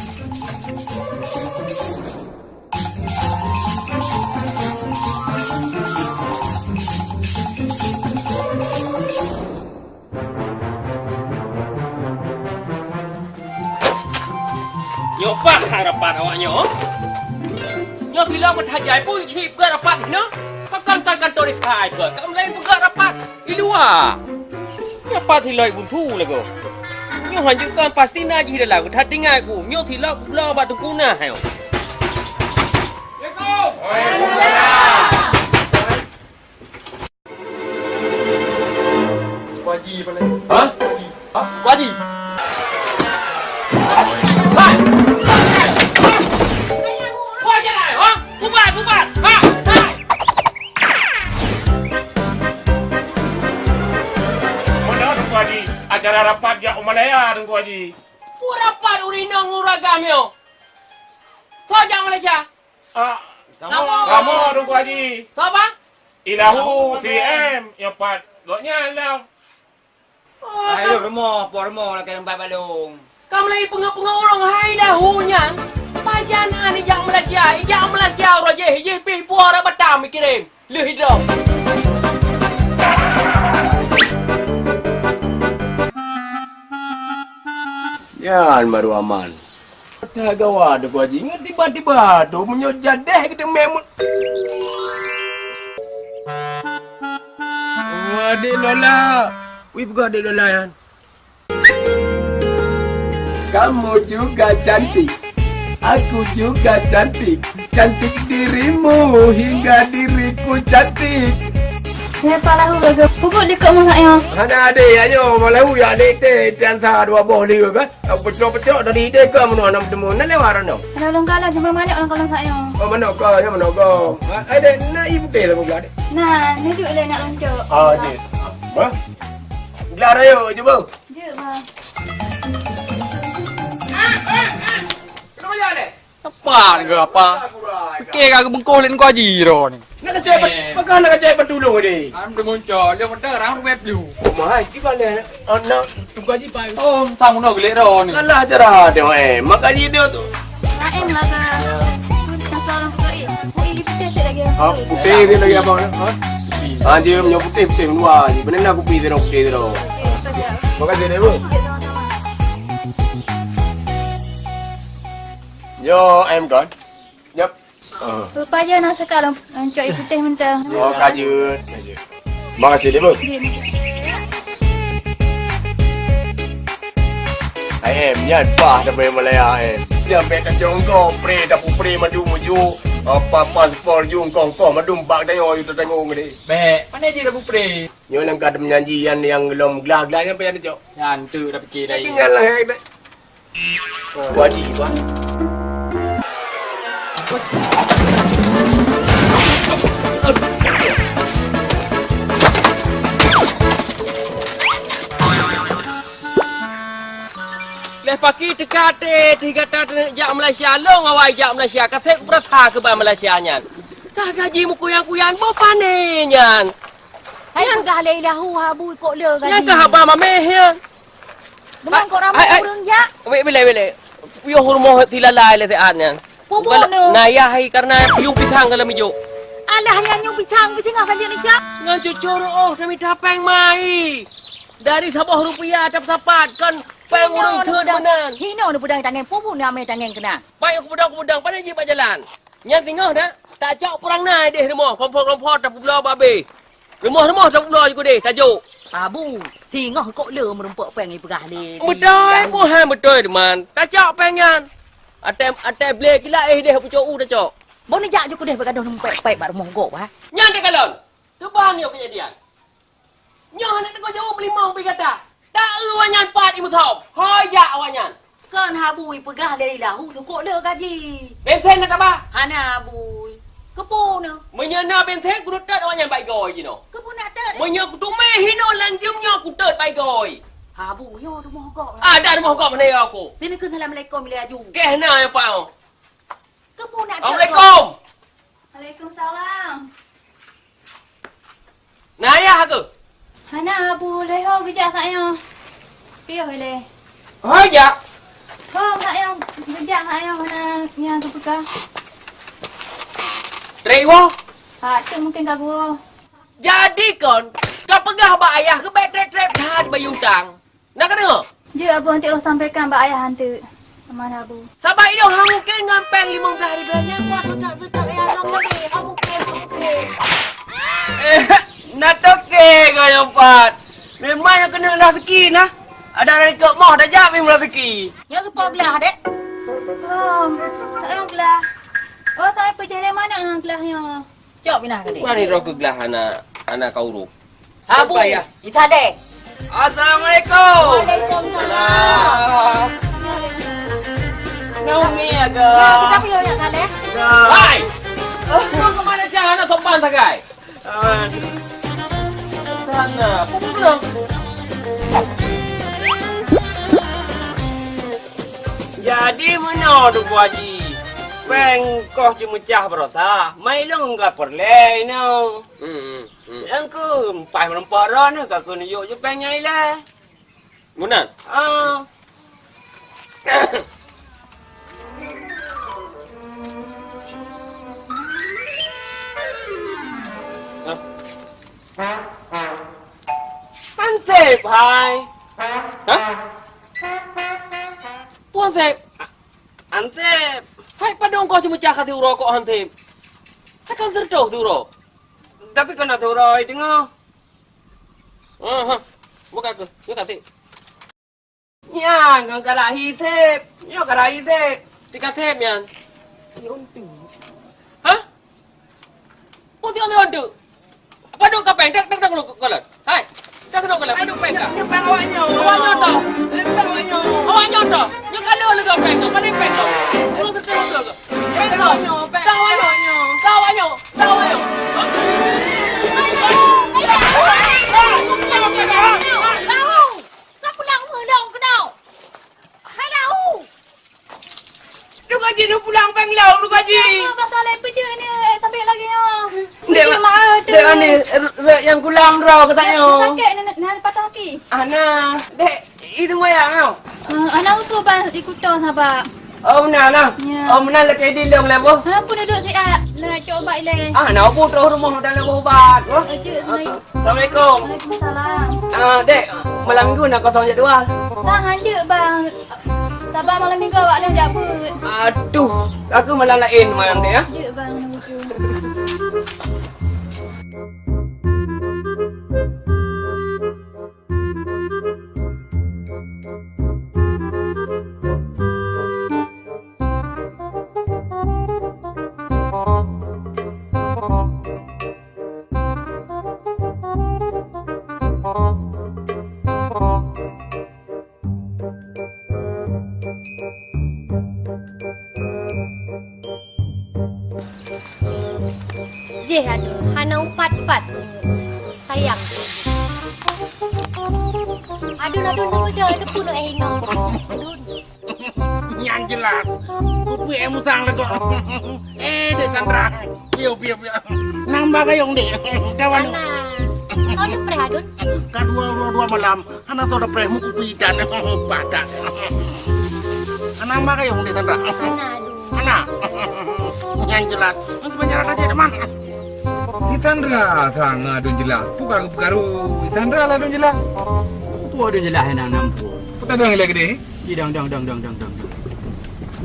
Nyoe pat hai rapat awak nyoe. Nyoe silop meutajai pun cit peugah rapat hinoe. Pakon ka kantô dikha ai peugah, ka laén peugah rapat di luwa. Nyoe pat silop bunsu lagoe. Nyoe hanjeuet kon pasti na jih dalam, that tinggai ku. Nyoe silop bloe bak teungku na hai. Assalamualaikum. Waalaikumsalam. Kuaji paling. Hah? Kuaji. Hah? Kuaji. Hai! Kuaji, hai, ha? Bubar, bubar! Ha? Hai! Mana Teungku Haji? Acara rapat jak u Malaya, Teungku Haji. Pue rapat ureueng inong ureueng agam nyoe? Soe jak Malaysia? Ah, kamoe, kamoe, Teungku Haji. Soe, bah? Ilahu C M, nyoe pat gobnyan lom. Ayo rumoh, po rumoh lakèe nyan bak balong. Ka mulai peungeut-peungeut ureueng hai lahu nyan. Pajan an ijak Malaysia, ijak Malaysia uroe jih, jih pih po rot Batam ikirém. Lheueh idroe. Nyan baru aman. Dah gawa tu Haji. Ngon tiba-tiba tu meunyoe jadeh kita memang. Oh, Adik Lola. Wih, peugah Adik Lola nyan. Kamu juga cantik. Aku juga cantik. Cantik dirimu hingga diriku cantik. Nyan Pak Lahu gaga. Peubuet likot mangat nyoe. Hana adé, ayo, Pak Lahu ya adé teh, tian sa dua boh lé kan. Peucok-peucok tadi idéh ka meunoe hana meuteumé. Na lewat ran dong. Hana lôn kalon cuma manok lam kalon sa nyoe. Oh, manok ka, ya manok ka. Adé, na ié putéh lam glah adé. Nah, neujuk lé nak lôn cok. Ah, jih. Bah. Glah raya cuba. Jeuet, Bang. Kenapa ya, Lek? Sapa ni ke apa? Pikir ka geubungkoh lé ngon Haji droe ni. Nak kacai, eh, peugah nak kacai peutulông ni. Am deungon cok, dia mentang rang rumah pelu. Oh, mahai, kiban lé anak Teungku Haji pai. Oh, tamu nak geulek droe ni. Salah cara dia, eh. Maka dia tu. Lain lah, Kak. Yang seorang buka, eh. Oh, ini putih sikit lagi. Ah, putih sikit lagi, abang. Ha? Ah, dia punya putih, putih luar. Benar nak kopi tu, putih tu. Okey, saja. Makasih, Dek, Bu. Okey, sama-sama. Yo, em kan? Yap. Ah. Lupa je nak sekat lom, lom cok air putih mentah. Oh, kajut. Kajut. Makasih, Dek, Bu. Jin. Ai em, nyan pah dah bayar Malaya, em. Nyan bèk tacok engkau, pre, dapur pre, madu muju, apa, paspor ju, engkau, engkau, madu bak dayo, yu tatanggung deh. Bèk, mana je dapur pre? Nyoe langkah meujanji yan nyang lom glah-glah nyan payah tacok. Nyan tu dah fikir dah. Tinggal lah, eh, bèk. Wadi, Pak. Leh paki teuka até, teuh gata teuneuk jak Malaysia, lôn awai jak Malaysia, ka sép kupeurasa keu ban Malaysia nyan. Ka gaji meukuyang-kuyang, boh pané nyan. Hai peugah lé ilahu, Abu, kok le gaji. Nyan ka haba mameh nyan. Memang kok ramai ureueng jak? Wék bilai, bilai. Puyôh rumoh silalai lé siat nyan. Peue bunoe? Nayah hai karena piôh pisang ka lam ijôk. Alah nyan nyoe pisang, pisang ka jeuet neujak. Ngon cucur oh tamita péng mai. Dari saboh rupiah tapeusapat kon péng ureueng seuet meunan. Hino neupeudong tangeng, peue bunoe amai tangeng keunan? Pai kupeudong-kupeudong, pane jih bak jalan. Nyan singoh dak, tacok peurang na idéh rumoh, kompor-kompor tapeubloe babeh. Rumoh-rumoh tapeubloe jikudeh, tajok. Abu, singoh kok le meurumpok péng ipeugah lé. Beutôi, buhan beutôi, teuma. Tacok péng nyan. Até, até blé kila eh deh pucok u tacok. Bon jak jikudeh bak gadoh numpek-pek bak rumoh gok, bah. Nyan takalon. Teuba nyoe keujadian. Nyoe hana teuka jaweueb limong pi gata. Taeu awaknyan pat imusawöb. Hôi jak awaknyan. Kon habu ipeugah lé ilahu sukok le gaji. Bensen na taba? Hana, Bui. Keupeue nyoe? Meunyoe na bensen, kudutot awaknyan bak igoe jinoe. Keupeue nak tot? Meunyoe kutumé hinoe lam jeuem nyoe kutot bak igoe. Habu, nyoe rumoh gok. Ah, dah rumoh gok mana ya aku? Sini keu assalamualaikum ilé aju. Keh na ya pao. Keupeue nak tot? Assalamualaikum. Waalaikumsalam. Na ayah keu? Hana, Abu, lé ho geujak sak nyoe. Piôh ilé. Ho jak? Ho, sak nyoe geujak sak nyoe hana nyang geupeugah. Trek woe? Ha, tu mungkin ka geuwoe. Jadi kon, ka peugah bak ayah keu bèk treb-treb that bayeue utang. Na ka deungoe? Jeuet, Abu, nanti ulôn sampaikan bak ayah nanti. Aman, Abu. Saban ilôn hana mungken ngon péng limong blaih ribèe nyan, kuat seudat-seudat ayah lôn nyan, eh, hana mungken, hana mungken. Eh, na toke kau nyang pat. Memang nyang keuneuk raseuki na. Ada dari kok moh dah jak memang raseuki. Nyoe seupôt glah, Dek. Oh, tak payah glah. Oh, tak payah peujalan mana glah nyoe? Cok pinah ke, Dek? Wani roh keu glah hana, hana ka urup. Habu, Apa ya? Italé. Assalamualaikum. Waalaikumsalam. Ah. Naomi, aga. Nah, kita piye nak kalé? Nah. Hai! Kau ke mana sih anak sopan sagai? Ah. Sana, apa belum? Jadi meunoe Teungku Haji, péng koh ceumeucah baroesa, mai lôn ka peureulèe inoe. Hmm, hmm, hmm. Nyang keu empat meureumpok droeneuh ka keuneuk jok jipéng nyang ilèe. Meunan? Ah. Hah? Hansép, hai. Hah? Peue Hansép? Hansép. Hai, padub kah ceumeucah ka siuroe kok Hansép? Hai, kan seureutoh siuroe. Tapi kon na siuroe teungoh. Aha. Buka ke? Buka, Sép. Nyan, ngon karahi Sép. Nyoe karahi Sép. Tika Sép nyan. Hah? Peue tiong-tiong tu? Padub ka péng, dak, dak, dak, dak, dak, hai. Dak, dak, dak, padub péng ka? Nyoe péng awak nyoe. Awak nyoe toh? Péng awak nyoe. Awak nyoe toh? Nyoe ka lheueh leuga péng tu, padub péng tu? Turun seutengah tu. Péng awak nyoe, péng awak nyoe. Dak awak nyoe, dak awak nyoe. Hah? Ka pulang meuh lom keunoe. Hai lau. Duek gaji, duek pulang péng lom, duek gaji. Apa pasal eh, peujeuet ni, eh, sampai lagi nyoe. Dek, peujeuet maaf tu. Dek, ni, rek nyang kulam droe kata nyoe. Sakit ni, ni, ni patah kaki. Ana, dek, itu moyang tau. Eh, ana utu bang ikut tu sabar. Oh, meunan lah. Ya. Oh, meunan lakèe dilong lah, boh. Ha, pun duduk siat. Nak cok ubat ilèe. Ah, nak ubat terus rumoh dah lah ubat, boh. Aja, Assalamualaikum. Waalaikumsalam. Ah, dek, malam minggu na kosong jadwal. Nah, hanjeuet, bang. Saban malam minggu awak lôn jak beuet. Aduh, aku malam laén malam dek, ya. Jeuet, bang, nunggu. Jih, aduh, hana upat-upat. Sayang. Adun, adun, adun, adun, adun, adun, adun. Nyan jelas. Kupi eh musang legok. Eh, Dek Sandra. Piu, piu, piu. Nambah gayung, Dek. Kawan. Mana? Soe neupreh, Adun? Ka dua, dua, dua malam. Hana soe neupreh, meukupi dan padat. Nambah gayung, Dek Sandra. Mana, Adun? Hana. Nyan jelas. Nyan kebanyaran aja, teman. Si Sandra sang adun jelas. Peue ka geupeukaru? Si Sandra lah adun jelas. Peue adun jelas nyang na, na peue? Peue ka dong lagèe geude? Ji dong, dong, dong.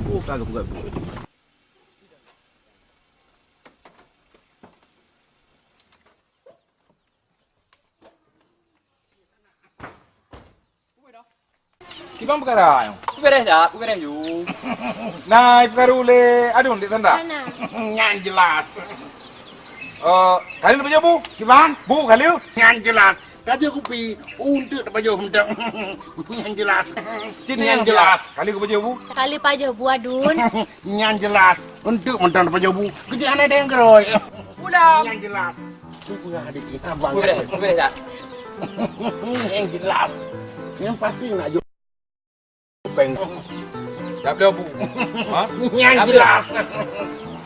Peue ka geupeukaru? Kiban peukara nyoe? Kuberes dak? Kuberes ju. Na ipeukaru lé adun Dek Sandra? Hana. Nyan jelas. Eh, kali pajoh bu? Kiban? Bu kali? Nyan jelas. Pajoh kupi untuk tapajoh mantong. Nyan jelas. Cit nyan jelas. Kali kupajoh bu? Kali pajoh bu adun. Nyan jelas. Untuk mantong tapajoh bu. Kejak hana ada nyang keurôi. Pulang. Nyan jelas. Tunggu lah, adik kita bang. Boleh, boleh tak? Yang jelas. Yang pasti nak jumpa. Peng. Tak boleh bu. Ha? Yang jelas.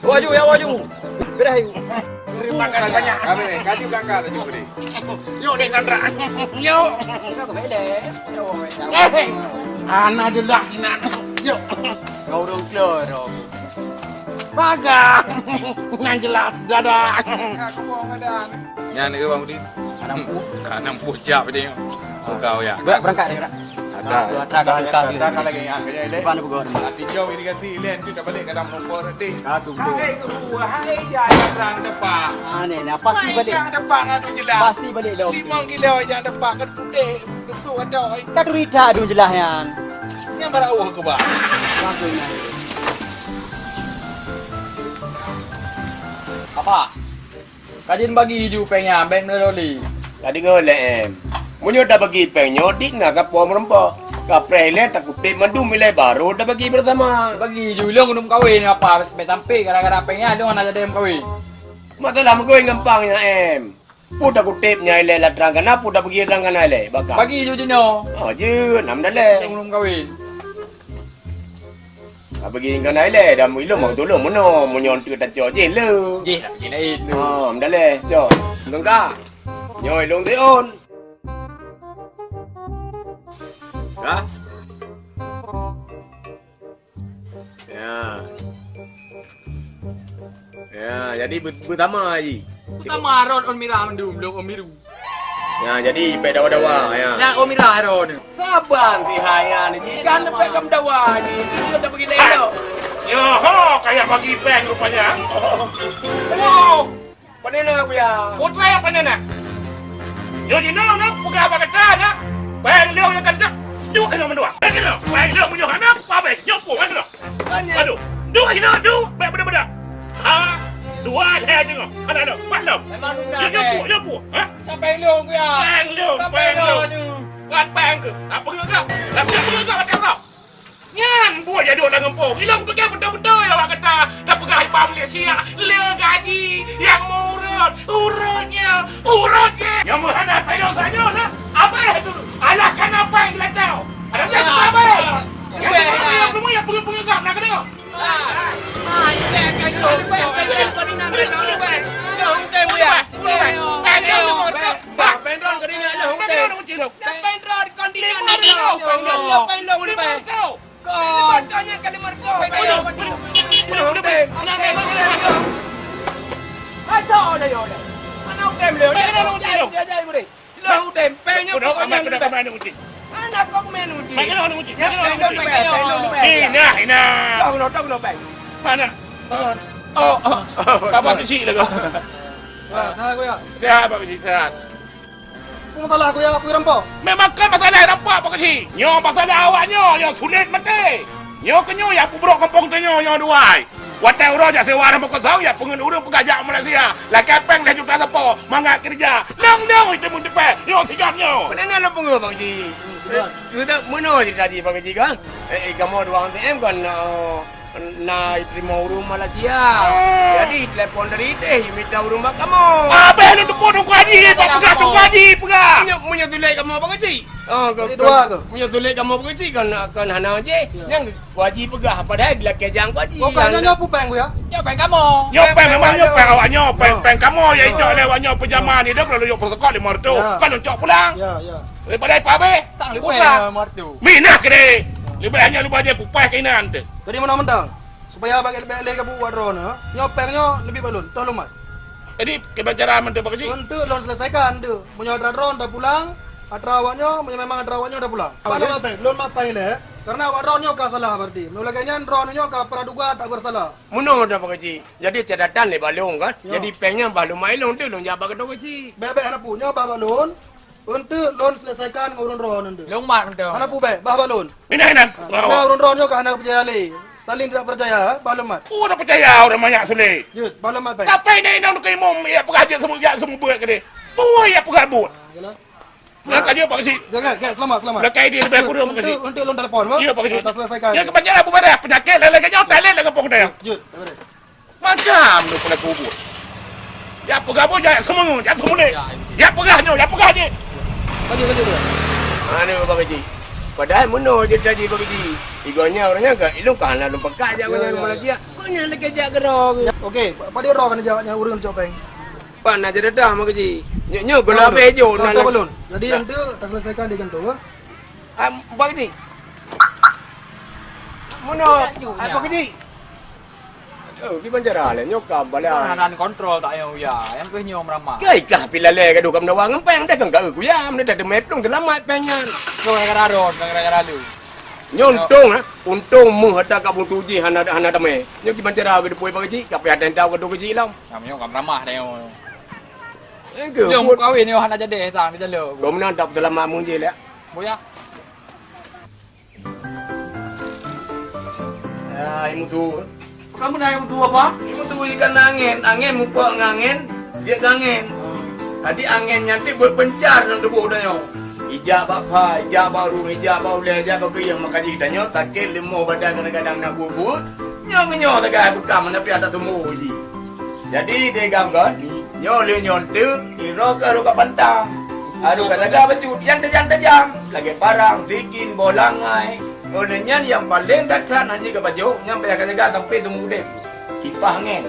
Waju, ya waju. Bedah ayu. Terima kasih banyak. Kami, kaji berangkat, kaji beri. Yuk, Dek Sandra. Yuk. Eh, anak jelas, nak. Yuk. Kau orang keluar. Bagai. Nyan jelas, dadah. Nyan ke, Bang Udin? Anam pu. Anam pu cap dia. Buka ya. Gerak berangkat dia, gerak. Ada. Ada, ada, ada, ada. Ada lagi yang ada, ada. Depan apa gua? Nanti jauh ini ganti, Len, tu dah balik ke dalam nombor nanti. Satu, dua. Hai, guru, hai, jangan terang depan. Aneh, ni apa sih balik? Jangan depan, aduh jelas. Pasti balik dah. Lima kilo jangan depan, kan putih. Betul ada. Dah cerita, aduh jelas, Yan. Yang baru awal ke, Bang? Bagus, Yan. Apa? Ka jeuet bagi ju péng nyan, bèk meulali. Ka deungoe lé, Em. Meunyoe tabagi péng nyoe, dik na kapoe meurumpok. Kapreh ilèe, takutéb mandum ilèe, baru tabagi beurasama. Bagi ju lôn keuneuk meukawen, apa bèk sampé gara-gara péng nyan lôn hana jadi meukawen. Masalah meukawen gampang nyan, Em. Peue takutéb nyan ilèe lam trang kana, peue tabagi lam trang kana ilèe, baka. Bagi ju jinoe. Oh, jeuet, nam dalèe. Lôn keuneuk meukawen. Ka bagi ngon ilèe, dan ilôn mang tulông meunoe, meunyoe teuk tacok jih le. Jih lah, jih laén tu. Ha, meudaléh, cok. Lôn ka. Nyoe ilôn siôn. Dah? Ya. Ya, jadi be-, beutama, Haji. Beutama rot ôn mirah mandum, lôn ôn biru. Ya, jadi pèk dawa-dawa, ya. Nyan ôn mirah rot. Saban si hai nyan, Haji. Kan pèk gam dawa, Haji. Dia dah pergi lelok. Yo, ho, kaya bagi pèng rupanya. Wow. Pane na, Kuya? Putra pane na? Nyoe jinoe na, peugah bak gata na. Péng lôn nyang ka teucok, duek keunoe mandua. Péng lôn, péng lôn meunyoe hana, pabeh, nyoe puih, péng lôn. Aduh, duek keunoe, duek, bèk beudôh-beudôh. Ha, dua lhèe teungoh. Hana lôn, pat lom. Memang nyoe puih, nyoe puih. Ha? Péng lôn, Kuya. Péng lôn, péng lôn. Ngat péng keuh. Apa keuh? Apa keuh? Apa keuh? Nyan buet jaduk lam gampông. Ilong kupiké beutôi-beutôi awak gata tapeugah iba Malaysia, le gaji nyang meu urot, urot nyoe, urot jih. Nyang meuhana payah sanyoe na, abéh tu. Alah kana péng geulantau. Ada péng abéh. Nyang peungeuh, nyang peungeuh, nyang peungeuh, peungeuh gam na keudéh. Péng lôn, péng lôn, péng lôn. Péng lôn, péng lôn, péng lôn. Kon. Lima ratus nyan ka lima ratus. Lima ratus. Lima ratus. Ayo, ayo, ayo. Mana udem le? Mana udem? Jai, jai, jai, beri. Lo udem, péng nyoe pokok nyang leubeh. Anak kok main uji. Péng lôn uji. Ya, péng lôn leubeh, péng lôn leubeh. Inah, inah. Tong lo, tong lo, péng. Mana? Oh, oh. Apa kecil lah kau? Ah, sehat, Kuya? Sehat, Pak Kecil, sehat. Peue masalah, Kuya, peue rampok? Memang kon masalah rampok, Pak Keuchik. Nyoe masalah awak nyoe nyang sulet maté. Nyoe keuh nyoe nyang peubrok gampông tanyoe nyoe duai. Watèe uroe jak sewa rumoh kosong, jak peungeuet ureueng peugah jak Malaysia. Lakèe péng lhèe juta sapo, mangat keureuja. Lông-lông itu meuteupeue, nyoe sigam nyoe. Peue na lôn peungeuet, Pak Keuchik? Sudah meunoe cerita jih, Pak Keuchik, kan? Eh, eh, kamoe dua A T M kan, eh, Na iteurimong ureueng Malaysia. Ah. Jadi, telepon dari idéh, mita ureueng bak kamoe. Ah, abéh lôn teupeu Teungku Haji, bak peugah Teungku Haji, peugah. Meunyoe, meunyoe tuléh kamoe Pak Haji. Oh, ke, jadi ke, dua ke? Meunyoe tuléh kamoe Pak Haji, kan, kan hana jih. Ya. Nyang Teungku Haji peugah, padahai geulakèe jak Teungku Haji. Oh, kan nyoe, nyoe peue péng, Kuya? Nyoe péng kamoe. Nyoe péng, memang nyoe péng awak nyoe, péng, péng kamoe, ya, icok lé awak nyoe peujaman ni, dah kalau yôh peuseukot lima ratus, kan lôn cok pulang. Ya, ya. Daripada ipa abéh? Tang lôn péng lima ratus. Minah keudéh. Leubeh nyoe leubeh jih kupaih keunan teuh. Jadi meunan mantong. Supaya bak leubeh lé kabu buat droeneuh, nyoe péng nyoe leubeh bak lôn, toh lôn mat. Jadi, kiban cara mantong Pak Keuchik? Untuk lôn selesaikan tu. Meunyoe atra droeneuh dah pulang, atra awak nyoe, meunyoe memang atra awak nyoe dah pulang. Apa lôn mat péng? Lôn mat péng lé, karena awak droeneuh nyoe ka salah berarti. Meunyoe lagèe nyan droeneuh nyoe ka praduga tak bersalah. Meunoe dah Pak Keuchik. Jadi, catatan lé bak lôn kan. Ya. Jadi, péng nyan bah lôn mat lôn tu lôn jak bak Teungku Haji. Bèk-bèk hana peue, nyoe bah bak lôn. Untuk lôn selesaikan ngon ureueng droeneuh tu. Lôn mat mantong. Hana peue bèk, bah bak lôn. Minah inan. Ha, karena ureueng droeneuh nyoe ka hana peucaya lé. Saling tidak percaya, eh, bah lôn mat. Oh, dah peucaya ureueng manyak sulet. Jeuet, bah lôn mat péng. Tapi na inong keu imum, ya peugah jeuet seumu-, jak seumeubeuet keudéh. Peue ya peugah buet. Ha, yalah. Meunan ka jeuet, Pak Keuchik. Jaga, jaga, selamat, selamat. Lakèe idéh leubeh kureueng, Pak Keuchik. Untuk, untuk lôn telepon, bah. Ya, Pak Keuchik. Dah selesaikan. Ya, kebanyaran Abu Badah, penyakit lain-lain keu nyoe, talent lam gampông tanyoe. Jeuet, jeuet. Macam tu pula kubur. Jak peugah buet, jak seumeung, jak seumulék. Jak peugah nyoe, jak peugah jih. Lanjut, lanjut, lanjut. Anu, Pak Keuchik. Padahai meunoe jeuet taji Pak Keuchik. Igoe nyan ureueng nyan ka, ilong ka hana lôn peugah jak ngon nyan Malaysia. Kok nyan lagèe jak keudroe. Okey, padum droe kan jak nyan ureueng cok péng? Pan na jeuet datang, Pak Keuchik. Nyoe, nyoe, gula abéh jok na. Jadi, ente taselesaikan di kantor, ha? Ah, Pak Keuchik. Meunoe, Pak Keuchik. Oh, kiban cara lé nyoe ka balai. Hana kontrol tak payah uya. Nyang keuh nyoe meuramah. Kei kah pih lalé gadoh ka meudawa ngon péng, dah kan ka eu kuyam, dah teumé plueng seulamat péng nyan. Nyoe gara-gara rot, gara-gara lu. Nyoe untông, ha? Untông meuh ata ka buntu jih hana, hana teumé. Nyoe kiban cara geudeupôi Pak Keuchik, ka payah teuntau gadoh Keuchik lom. Nyang nyoe ka meuramah dah nyoe. Nyang keuh, buet. Kawin nyoe hana jadi, sang di dalam. Kau meunan tak seulamat meuh jih lé. Boya. Ya, imutu. Kamu na imutu apa? Imutu ikan angin, angin mupok ngon angin, jeuet ngon angin. Jadi angin nyan ti beupeuncar lam tuboh tanyoe. Ijak bak pha, ijak bak rueng, ijak bak ulèe, ijak bak keuyeueng, maka jih tanyoe sakét leumo badan kadang-kadang na buet-buet. Nyoe meunyoe tagai beukam, tapi ada tumoe jih. Jadi, deh gam kon, nyoe lheueh nyoe teuk, iroe ka rot ka pantang. Adoh ka jaga bacut nyang tajam-tajam, lagèe parang, sikin, boh langai. Óh lheueh nyan nyang paleng that-that hana jeuet ka pajoh, nyang payah ka jaga sampai teumeu udép. Kipah angén.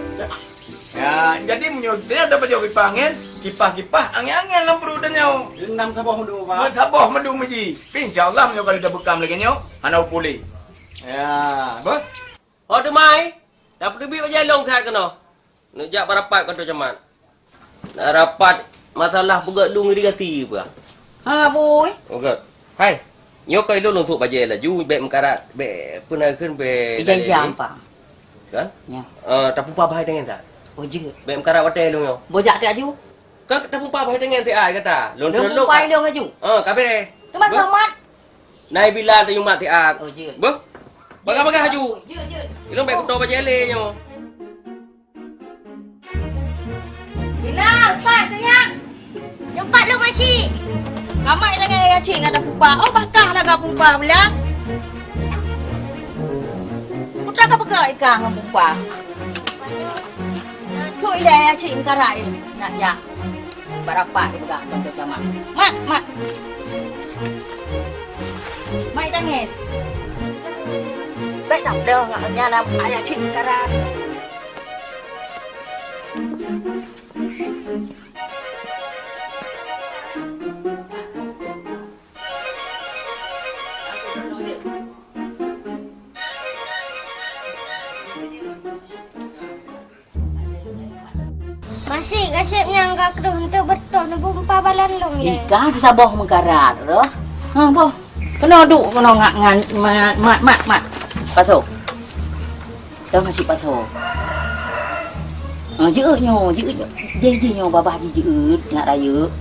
Ya, jadi meunyoe dia ada pajoh kipah angén, Kipah-kipah, angén-angén lam pruet tanyoe. Geunam saboh meudu, Pak. Meusaboh meudu meuji. Pi, insya Allah, meunyoe ka lheueh tabeukam lagèe nyoe, hana puléh. Ya, beuh. Oh, teumai. Tapeuteubiet bajèe lôn siat keunoe. Neuk jak beurapat keu Teungku Camat. Neuk rapat masalah peugöt dum irigasi peue. Ha, bui. Peugöt. Hai. Nyoe keu ilôn lôn sôk bajèe laju, bèk meukarat, bèk peue na kheun, bèk ija-ija lalé. Ampa. Kan? Ya. Eh, tapeupa bahai tangen sa. Oh, jeuet. Bèk meukarat watèe lôn nyoe. Boh jak laju. Kan tapeupa bahai tangen si ai kata. Lôn peupa lôn laju. Ah, ka bèrèh. Teuma beuh. Selamat. Nai bila tanyumat siat. Oh, jeuet. Beuh. Bagah-bagah laju. Jeuet, jeuet. Ilôn bèk kuto bajèe lé nyoe. Bila, pat tu nyak. Nyoe pat lôn masih. Kamat dengan ayah cik ngan ada pupa. Oh, bakah lah gak pupa pula. Putra ka peugah ikan ngan pupa. Tu ilèe ayah cik meukarat, eh, nak jak. Beurapat dipeugah ngon Teungku Camat. Mat, mat. Mai tangen. Bèk tapeudong ngon nyan, ayah cit meukarat. Masih gasep nyang ka kreueh untuk beureutoh neubumpa balan lôn lé. Ika saboh meukarat roh. Ha, boh. Keunoe duek keunoe ngat ngan mat, mat, mat, mat. Pasoe. Dah masih pasoe. Ha, jeuet nyoe, jeuet nyoe. Jih, jih nyoe babah jih jeuet, ngat rayeuk.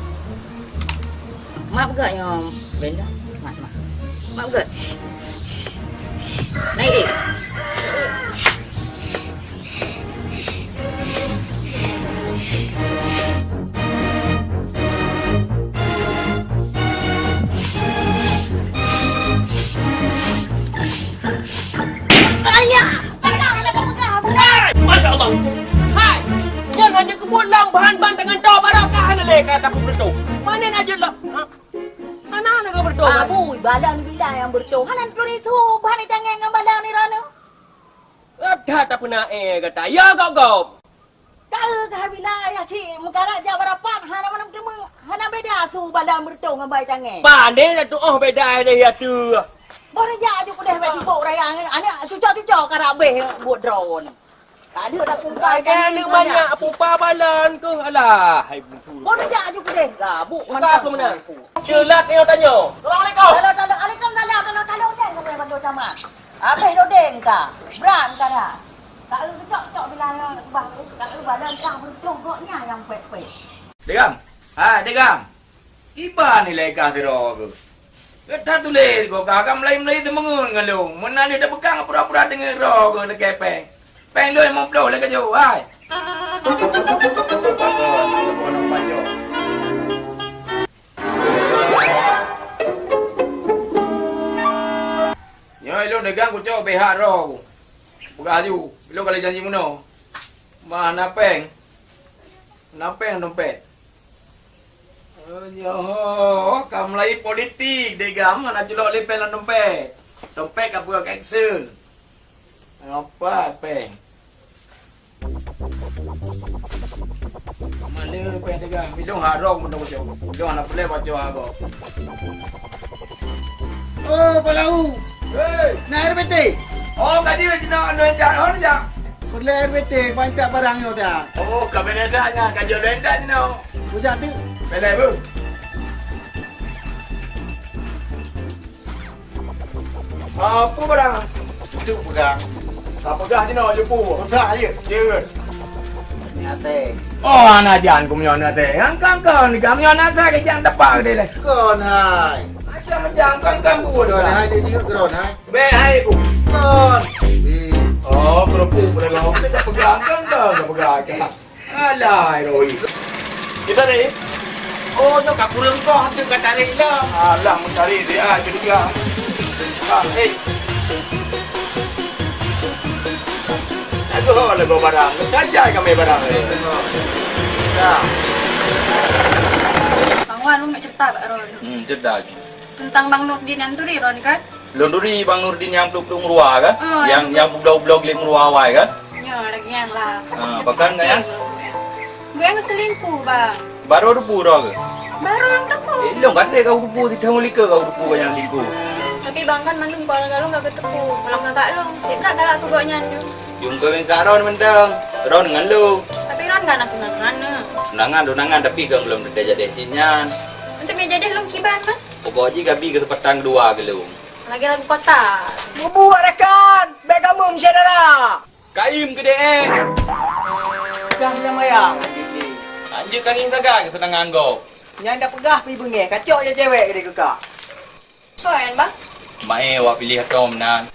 Mak peugah nyoe, Brenda. Mak, mak. Mak peugah. Naik, eh. Ayah, peugah lah, peugah, peugah. Masya Allah. Hai, nyan hana keubuet lam bahan-bahan tangan droe barokah hana lé ka tapeubeureutoh. Panen aja lah. Ha? Hana, hana keubeureutoh. Abu, balang bila nyang beureutoh. Hana turi su bahan tangen ngon balang ni rana. That tapeuna, eh, gata. Ya, gop-gop. Ka, ka bila ayah cik meukarat jak beurapat, hana mandum teuma, hana beda su balang beureutoh ngon bai tangen. Pandai dah tu'oh beda deh ya tu. Boh neujak aju keudeh bak sibok raya ngon aneuk cuco-cuco karab beh buet droe. Tak ada dah kumpai. Ada aneuk banyak pupa balang keuh, alah, hai buku. Boh neujak aju keudeh. Lah, buk mantap. Apa meunan? Ceulat nyoe tanyoe. Assalamualaikum. Talo, talo, alaikum salam, talo, talo, jangan kau bantu sama. Habis dodeng ka. Berat ka dah. Tak eu cok-cok bila nyoe bah. Tak eu badan kah beutôi gok nya nyang pek-pek. Degam. Ha, Degam. Iban nilai kah sidroe keuh. Gata tuléh kok kah ka meulayi-meulayi teumeungeut ngon lôn. Meunan lheueh tapeukang pura-pura teungeut droe keuh lakèe péng. Péng lôn limong ploh lé kajoe, hai. Nyoe lôn Degam kucok beh hak droe ku. Peugah laju, lôn ka lheueh janji meunoe. Bah na péng. Na péng dompet. Oh, nyoe ka meulayi politik, Degam hana culok lé péng lam dompet. Dompet ka peugah action. Apa péng? Mana péng Degam? Ilôn harong meunan baca. Ilôn hana peureulèe baca agam. Oh, Pak Lau. Hei. Na R B T? Oh, ka jeuet jinoe, anu jak, oh, jak. Peureulèe R B T, ban jak barang nyoe dah. Oh, ka beda dah nyan, ka jeuet lôn jak jinoe. Bujak tu. Bela bu. Apa barang? Tu pegang. Sa pegang jinoe je pu. Utak je. Jeuet. Nate. Oh, anak jan ku meunyoe nate. Angkang kon, ka meunyoe nate ke jang tepak deh. Kon hai. Macam-macam kan kan buat. Kon hai, dia juga keron hai. Beh hai ku. Kon. Oh, kerupuk boleh kau. Kita pegang kan kau, kita pegang kan. Alah, Roy. Kita ni. Oh, tu kat kurung kau tu kat tarik lah. Alah, mencari dia curiga. Ah, eh. Lagu ho lagu barang. Saja kami barang ni. Ya. Bang Wan, lu nak cerita bak Ron. Hmm, cerita. Teuntang Bang Nurdin nyan turi Ron kan? Lôn turi Bang Nurdin nyang pluek-pluek meuruwa kan? Oh, nyang, nyang peubloe-bloe gleh meuruwa awai kan? Nyoe lagèe nyan lah. Ah, bahkan kan? Gue nyang selingkuh, Bang. Barô teupeue droe keuh? Barô lôn teupeue. Eh, lôn ka trép ka teupeue, sithôn likot ka teupeue gobnyan lingku. Tapi bang kan mandum keuluwarga lôn ka geuteupeue. Ulang kakak lôn, sibrat galak keu gobnyan nyoe. Jungkon ngon kak Ron mantong. Ron ngon lôn. Tapi Ron ka na tunangan nyoe. Tunangan, tunangan, tapi kan gohlom teuka jadeh cit nyan. Untuk nyang jadeh lôn kiban kan? Pokok jih ka bi keuseumpatan keudua keu lôn. Lagèe lagu kota. Mubuet rakan, bèk kamoe meusyedara. Kaim keudéh, eh! Dah nyan maya, Aunty. Anjeuk ka ngieng sagai keuseunangan gob. Nyan dak peugah pih beungéh, kacok jih cewek keudéh keu kak. Soe nyan, Bang? Mak, eh, awak piléh atong meunan.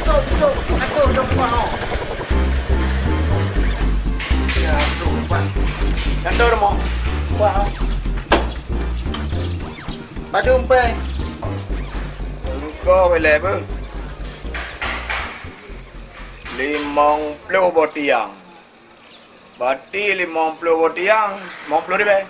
Tok, tok, tok, tok, tok, tok. Ya, tok, Bang. Tok, tok, tok. Padum pèng? Engko ilèe beuh. Limong ploh boh tiang. Berarti limong ploh boh tiang, limong ploh ribèe.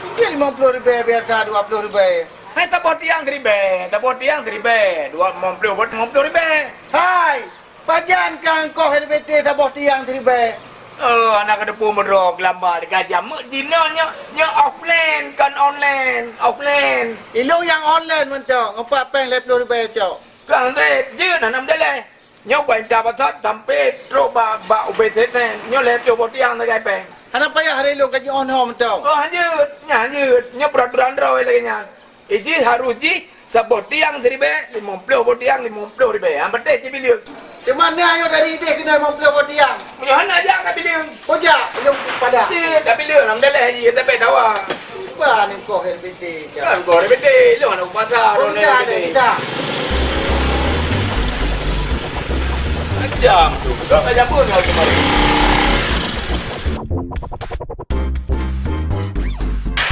Mungkin limong ploh ribèe biasa, dua ploh ribèe. Hai saboh tiang siribèe, saboh tiang siribèe, dua, limong ploh boh, limong ploh ribèe. Hai! Pajan ka engkoh R B T saboh tiang siribèe? Oh, hana kateupeue meudroe geulamba dikajam. Meuet jinoe nyoe, nyoe offline kon online, offline. Ilôn nyang online mantong, empat pèng lhèe ploh ribèe cok. Kang Sép, jeuet hana meudalèh. Nyoe peurintah batat sampai trok bak, bak ubé seten. Nyoe lhèe ploh boh tiang sagai pèng. Hana payah lé lôn ka jiôh noe mantong. Oh, hanjeuet, nyan hanjeuet. Nyoe peuraturan droe lagèe nyan. Ijih harôh jih saboh tiang siribèe, limong ploh boh tiang, limong ploh ribèe. Han patéh cit bileueng. Teuma na nyoe dari idéh keunoe limong ploh boh tiang. Meunyoe hana jak ka bileueng. Oh, jak, lôn padang. Cit, ka bileueng, alhamdulillah, haji, tapi dawa. Ba ni koh R B T, jak. Kan koh R B T, lôn aneuk pasar. Oh, kita ada, kita. Macam tu. Dah tak jampun kau kemarin.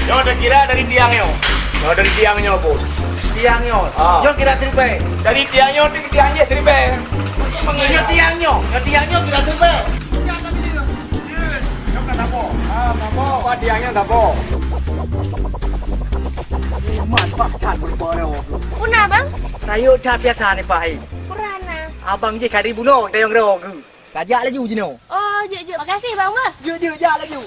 Nyoe teukira dari tiang nyoe. Nyoe dari tiang nyoe pun. Tiang nyoe. Ah. Nyoe kira siribèe. Dari tiang nyoe, tiang nyoe siribèe. Nyoe tiang nyoe. Nyoe tiang nyoe kira siribèe. Nyoe kan saboh. Ah, saboh. Apa tiang nyoe saboh? Iman, Pak, that berubah dah. Puna, Bang? Rayeuk that biasa ni, Pak, eh. Purana. Abang jih kari bunoe, tayong roe geuh. Ka jak laju jinoe. Oh, jeuet, jeuet. Makasih, Bang, beuh. Jeuet, jeuet, jak laju.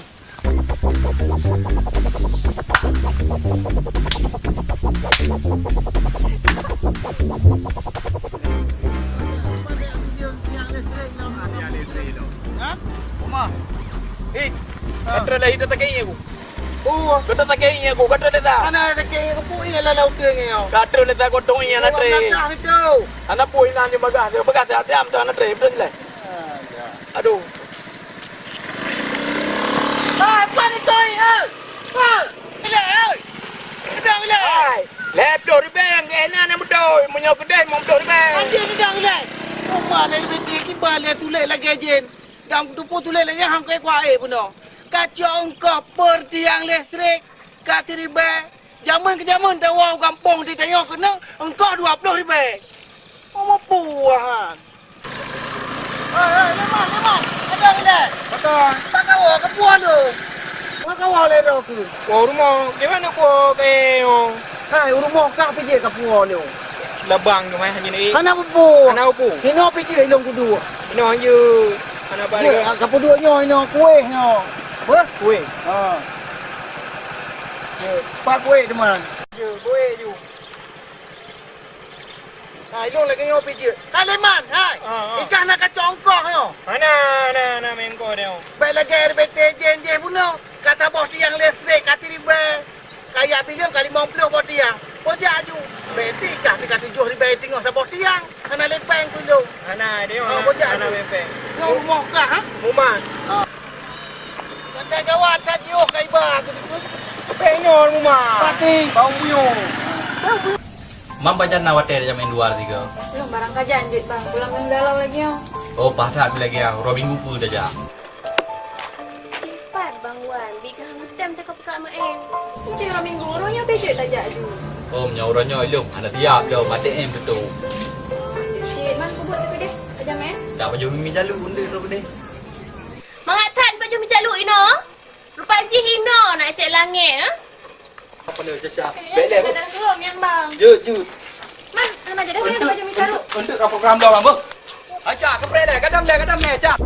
Ha? Uma. Eh, ha. Gata lagi dah sakit aku. Oh. Gata sakit aku, gata dah. Ana sakit aku, pun ia lalau tu ni. Gata dah sakit tu, ia nak. Ana pun nak ni bagah, bagah siap-siap tu, ana trip, betul lah. Aduh. Hai, pan itu, hai. Hai. Ilai, hai. Kedang ilai. Hai. Lhèe ploh ribèe nyang keunan nyang beutôi, meunyoe keudeh limong ploh ribèe. Anjing kedang ilai. Coba lé lebih tinggi, kiban lé tuléh lagèe jén. Dan tupu tuléh lagèe hang keu kuah air peunoh. Kacok engkoh per tiang listrik ka siribèe. Jameun keu jameun tawoe u gampông di tanyoe keuneuk engkoh dua ploh ribèe. Meumupu han. Hei, hei, Leman, Leman, ada ilèe? Betul. Bak kawoe, ka puwoe lôn. Bak kawoe lé droe keuh. Woe rumoh, di mana puwoe keu nyoe? Hai, u rumoh kah pijéh ka puwoe lôn. Labang tu mah hanya ni. Hana pupu. Hana pupu. Inoe pijéh lôn kuduek. Inoe hanjeuet. Hana balik. Ka puduek nyoe, inoe kueh nyoe. Apa? Kueh. Ha. Pak kueh teman. Kueh ju. Hai, lôn lagèe nyoe pih jeuet. Hai, Leman, hai. Ah, ah. Ikah na kacok ongkoh nyoe. Hana, hana, hana meuongkoh nyoe. Bèk lagèe R B T jen jih bunoe. Ka saboh tiang listrik ka siribèe. Ka jak bileueng ka limong ploh boh tiang. Boh jak aju. Bèk pih kah pih ka tujoh ribèe teungoh saboh tiang. Hana lé pèng keu lôn. Hana, dia. Oh, boh jak aju. Hana lé pèng. Nyoe rumoh kah, ha? Mumat. Ah. Gata gawat that jiôh ka iba keu dikeue. Pèng nyoe rumoh. Pati. Bawang buyong. Mam pajan na watèe jamèe dua tiga. Lôn barang kajan jeuet bang, pulang ngon galau lagèe nyoe. Oh, paih that lagèe nyoe, uroe Minggu peue tajak? Cepat bang Wan, bi ka meutem teuka peuka meu'en. Uroe Minggu uroe nyoe bèk jeuet tajak ju. Oh, meunyoe uroe nyoe ilôn hana siap lom, até em tutoe. Cit man kubuet teuka deh, tajak meu'en. Dak baju mi calu, undeh roh deh. Mangat that baju mi calu inoe. Rupa jih inoe nak cek langèt, eh? Apa ni, Caca? Bèk lé, Bu. Dah keluar ngiang, Bang. Jeuet, jeuet. Man, hana jadi saya baju mi calu. Untuk, untuk apa program dah, Bang, Bu? Acak, keprek lé, gadam lé, gadam lé, cak.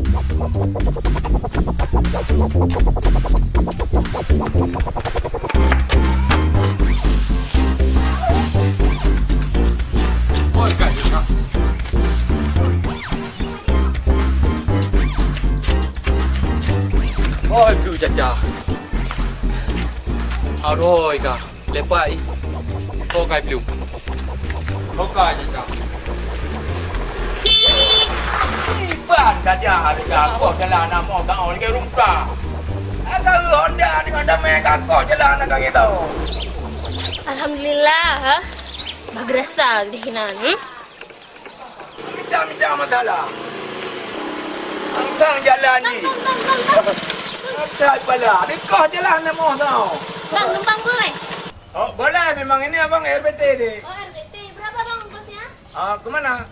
Oi, kai, cak. Oi, ku caca. Aroi ka. Lepak ih. Ho kai belum? Ho kai je ka. Iban saja harga koh jalan namo gaul lagi ruka. Agak Honda dengan damai ka koh jalan agak gitu. Alhamdulillah, ha. Bagerasa geuh hinan, hmm? Minta-minta masalah. Angkang jalan ni. Bang, bang, bang, bang, bang. Asal pala. Dekoh jalan nama tau. Bang, numpang boleh? Oh, boleh. Memang ini abang R B T deh. Oh, R B T. Berapa, Bang, ongkosnya? Ah, ke mana?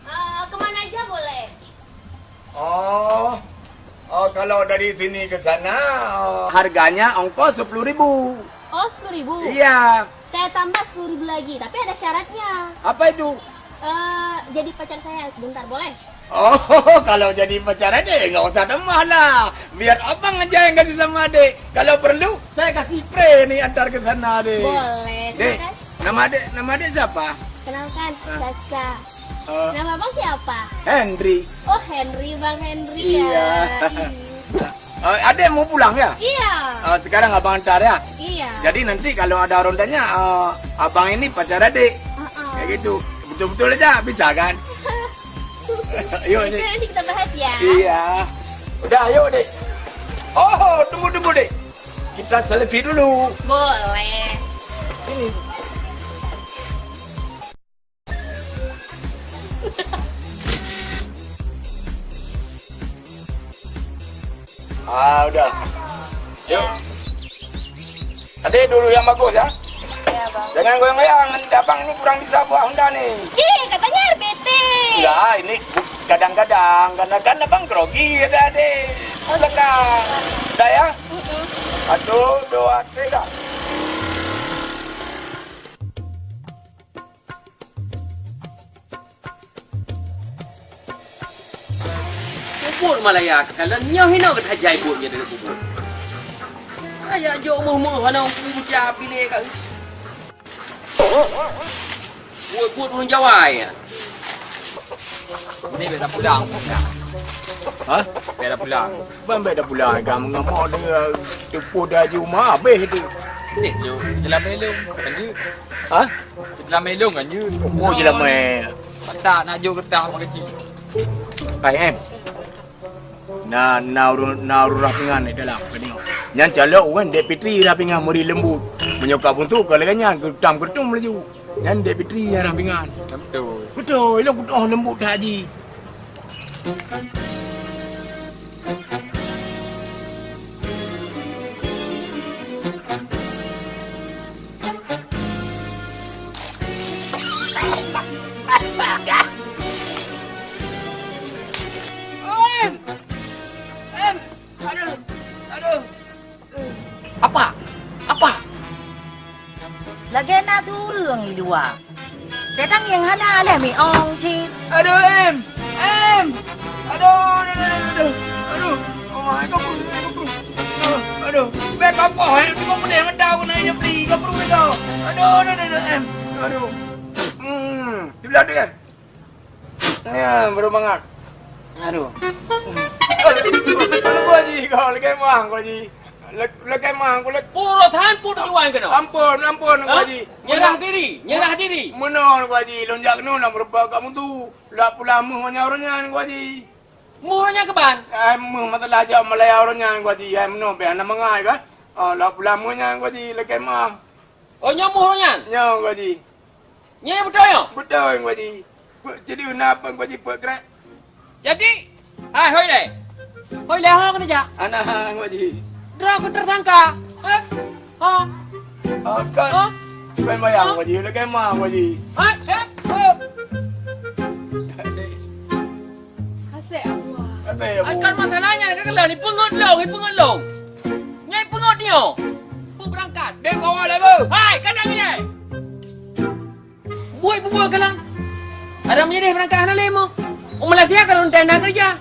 Ah, ke mana aja boleh. Oh. Oh, kalau dari sini ke sana, oh, harganya ongkos sepuluh ribu. Oh, sepuluh ribu? Iya. Saya tambah sepuluh ribu lagi, tapi ada syaratnya. Apa itu? Eh, jadi pacar saya sebentar, boleh? Oh, kalau jadi pacar aja, nggak usah tambah lah. Biar abang aja yang kasih sama adik. Kalau perlu, saya kasih pre nih antar ke sana, dek. Boleh, dek, silakan. Nama adik, nama adik siapa? Kenalkan, ah. Caca. Eh. Nama abang siapa? Henry. Oh, Henry, Bang Henry ya. Iya. Iya. Eh, adek mau pulang ya? Iya. Eh, sekarang abang antar ya? Iya. Jadi nanti kalau ada rondanya, eh, abang ini pacar adik. Heeh. Kayak gitu. Betul-betul aja bisa kan? Yuk, itu nanti kita bahas ya. Iya. Udah, yuk, Dek. Oh, tunggu, tunggu, Dek. Kita selfie dulu. Boleh. Sini. Ah, udah. Yuk. Nanti dulu yang bagus ya. Ya, Bang. Jangan goyang-goyang, nanti abang ini kurang bisa bawa Honda nih. Ih, katanya R B T. Enggak, ini kadang-kadang, karena kan abang grogi ada adik. Oh, belakang. Gitu. Udah ya? Mm-mm. Satu, dua, tiga. Peubuet malaya keukalon nyoe hinoe geutajai buet nyoe dari peubuet. Ayak jok meuh-meuh hana umu buca pilih kat. Buet-buet ureueng Jawa ya. Ni beda pulang. Hah? Beda pulang. Ban beda pulang ka mengamok dia teupeu dah jumah habis tu. Ni jok jalan belum. Lanjut. Hah? Jeulamé lôn kan jeuet. Oh, jeulamé. Patak nak jok geutah bak keuchik. Hai, em. Na, na ureueng, na ureueng rah pingan di dalam, ka deungoe. Nyan calok ureueng Dek Fitri rah pingan meuri leumbut. Meunyoe ka buntu, ka lagèe nyan, geutam geureutôm laju. Nyan Dek Fitri nyang rah pingan. Beutôi. Beutôi, ilôn kutoh leumbut that jih. Em! Em! Aduh! Aduh! Apa? Apa? Lagèe na su ureueng i luwa. Teuh tangieng hana lé miong cit. Aduh, em! Em! Aduh, aduh, aduh, aduh, aduh. Aduh, oh, ai, kapeue, ai, kapeue. Aduh, aduh. Bèk kapoh, em. Tiga puluh mata guna inyak beli. Kapeue bèk kau. Aduh, aduh, aduh, aduh, em. Aduh. Hmm. Di belah tu, em. Ya, baru mangat. Aduh. Aduh, Haji, kau lagi mang, Haji. Lé-, lé kemah, ku lé- Pura than pun tujuan keunoe. Ampun, ampun, Teungku Haji. Nyerah diri, nyerah diri. Meunoe, Teungku Haji, lôn jak keunoe lam rupa kat mutu. Lak pulang meuh ngon nyan ureueng nyan, Teungku Haji. Meuh ureueng nyan keuban? Ai, meuh masalah jak meulaya ureueng nyan, Teungku Haji. Ai, meunoe pih hana mangat kan. Ah, lak pulang meuh nyan, Teungku Haji, lé kemah. Oh, nyoe meuh ureueng nyan? Nyoe, Teungku Haji. Nyan beutôi nyoe? Beutôi, Teungku Haji. Peuet jadi na apa, Teungku Haji, peuet krek? Jadi, hai, hôi lé. Hôi lé, ho keuneuk jak? Ana, Teungku Haji. Droe keu tersangka. Eh? Ho. Ah, kan. Ho? Bukan bayang, Teungku Haji. Lé kemah, Teungku Haji. Eh, eh, eh. Asyik Allah. Asyik Allah. Ai, kan masalahnya, kan lah, ni peungeut lôn, ni peungeut lôn. Nyai peungeut nyoe. Peue beurangkat. Dek, kawan lé, Bu. Hai, kadang ni, eh. Buet peubuet kalang. Ada meunyeudeh beurangkat hana lé moh. U Malaysia ka lôn tenda keureuja.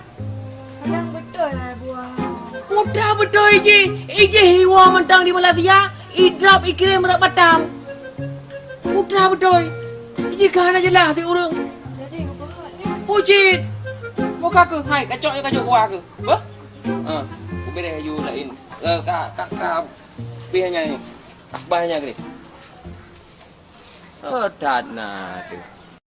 Kadang beutôi hai buah. Mudah beutôi jih, ijih iwoe mantong di Malaysia, idrop ikirém rot Batam. Mudah beutôi. Jih ka hana jeulaih si ureueng. Jadi, geupeugah nyoe. Pucit. Muka keuh, hai, kacok, kacok kuah keuh. Beuh? Ha, ubé deh yu laén. Eh, ka, ka, ka, pih nyan ni. Bah nyan ni. Oh, that na tu.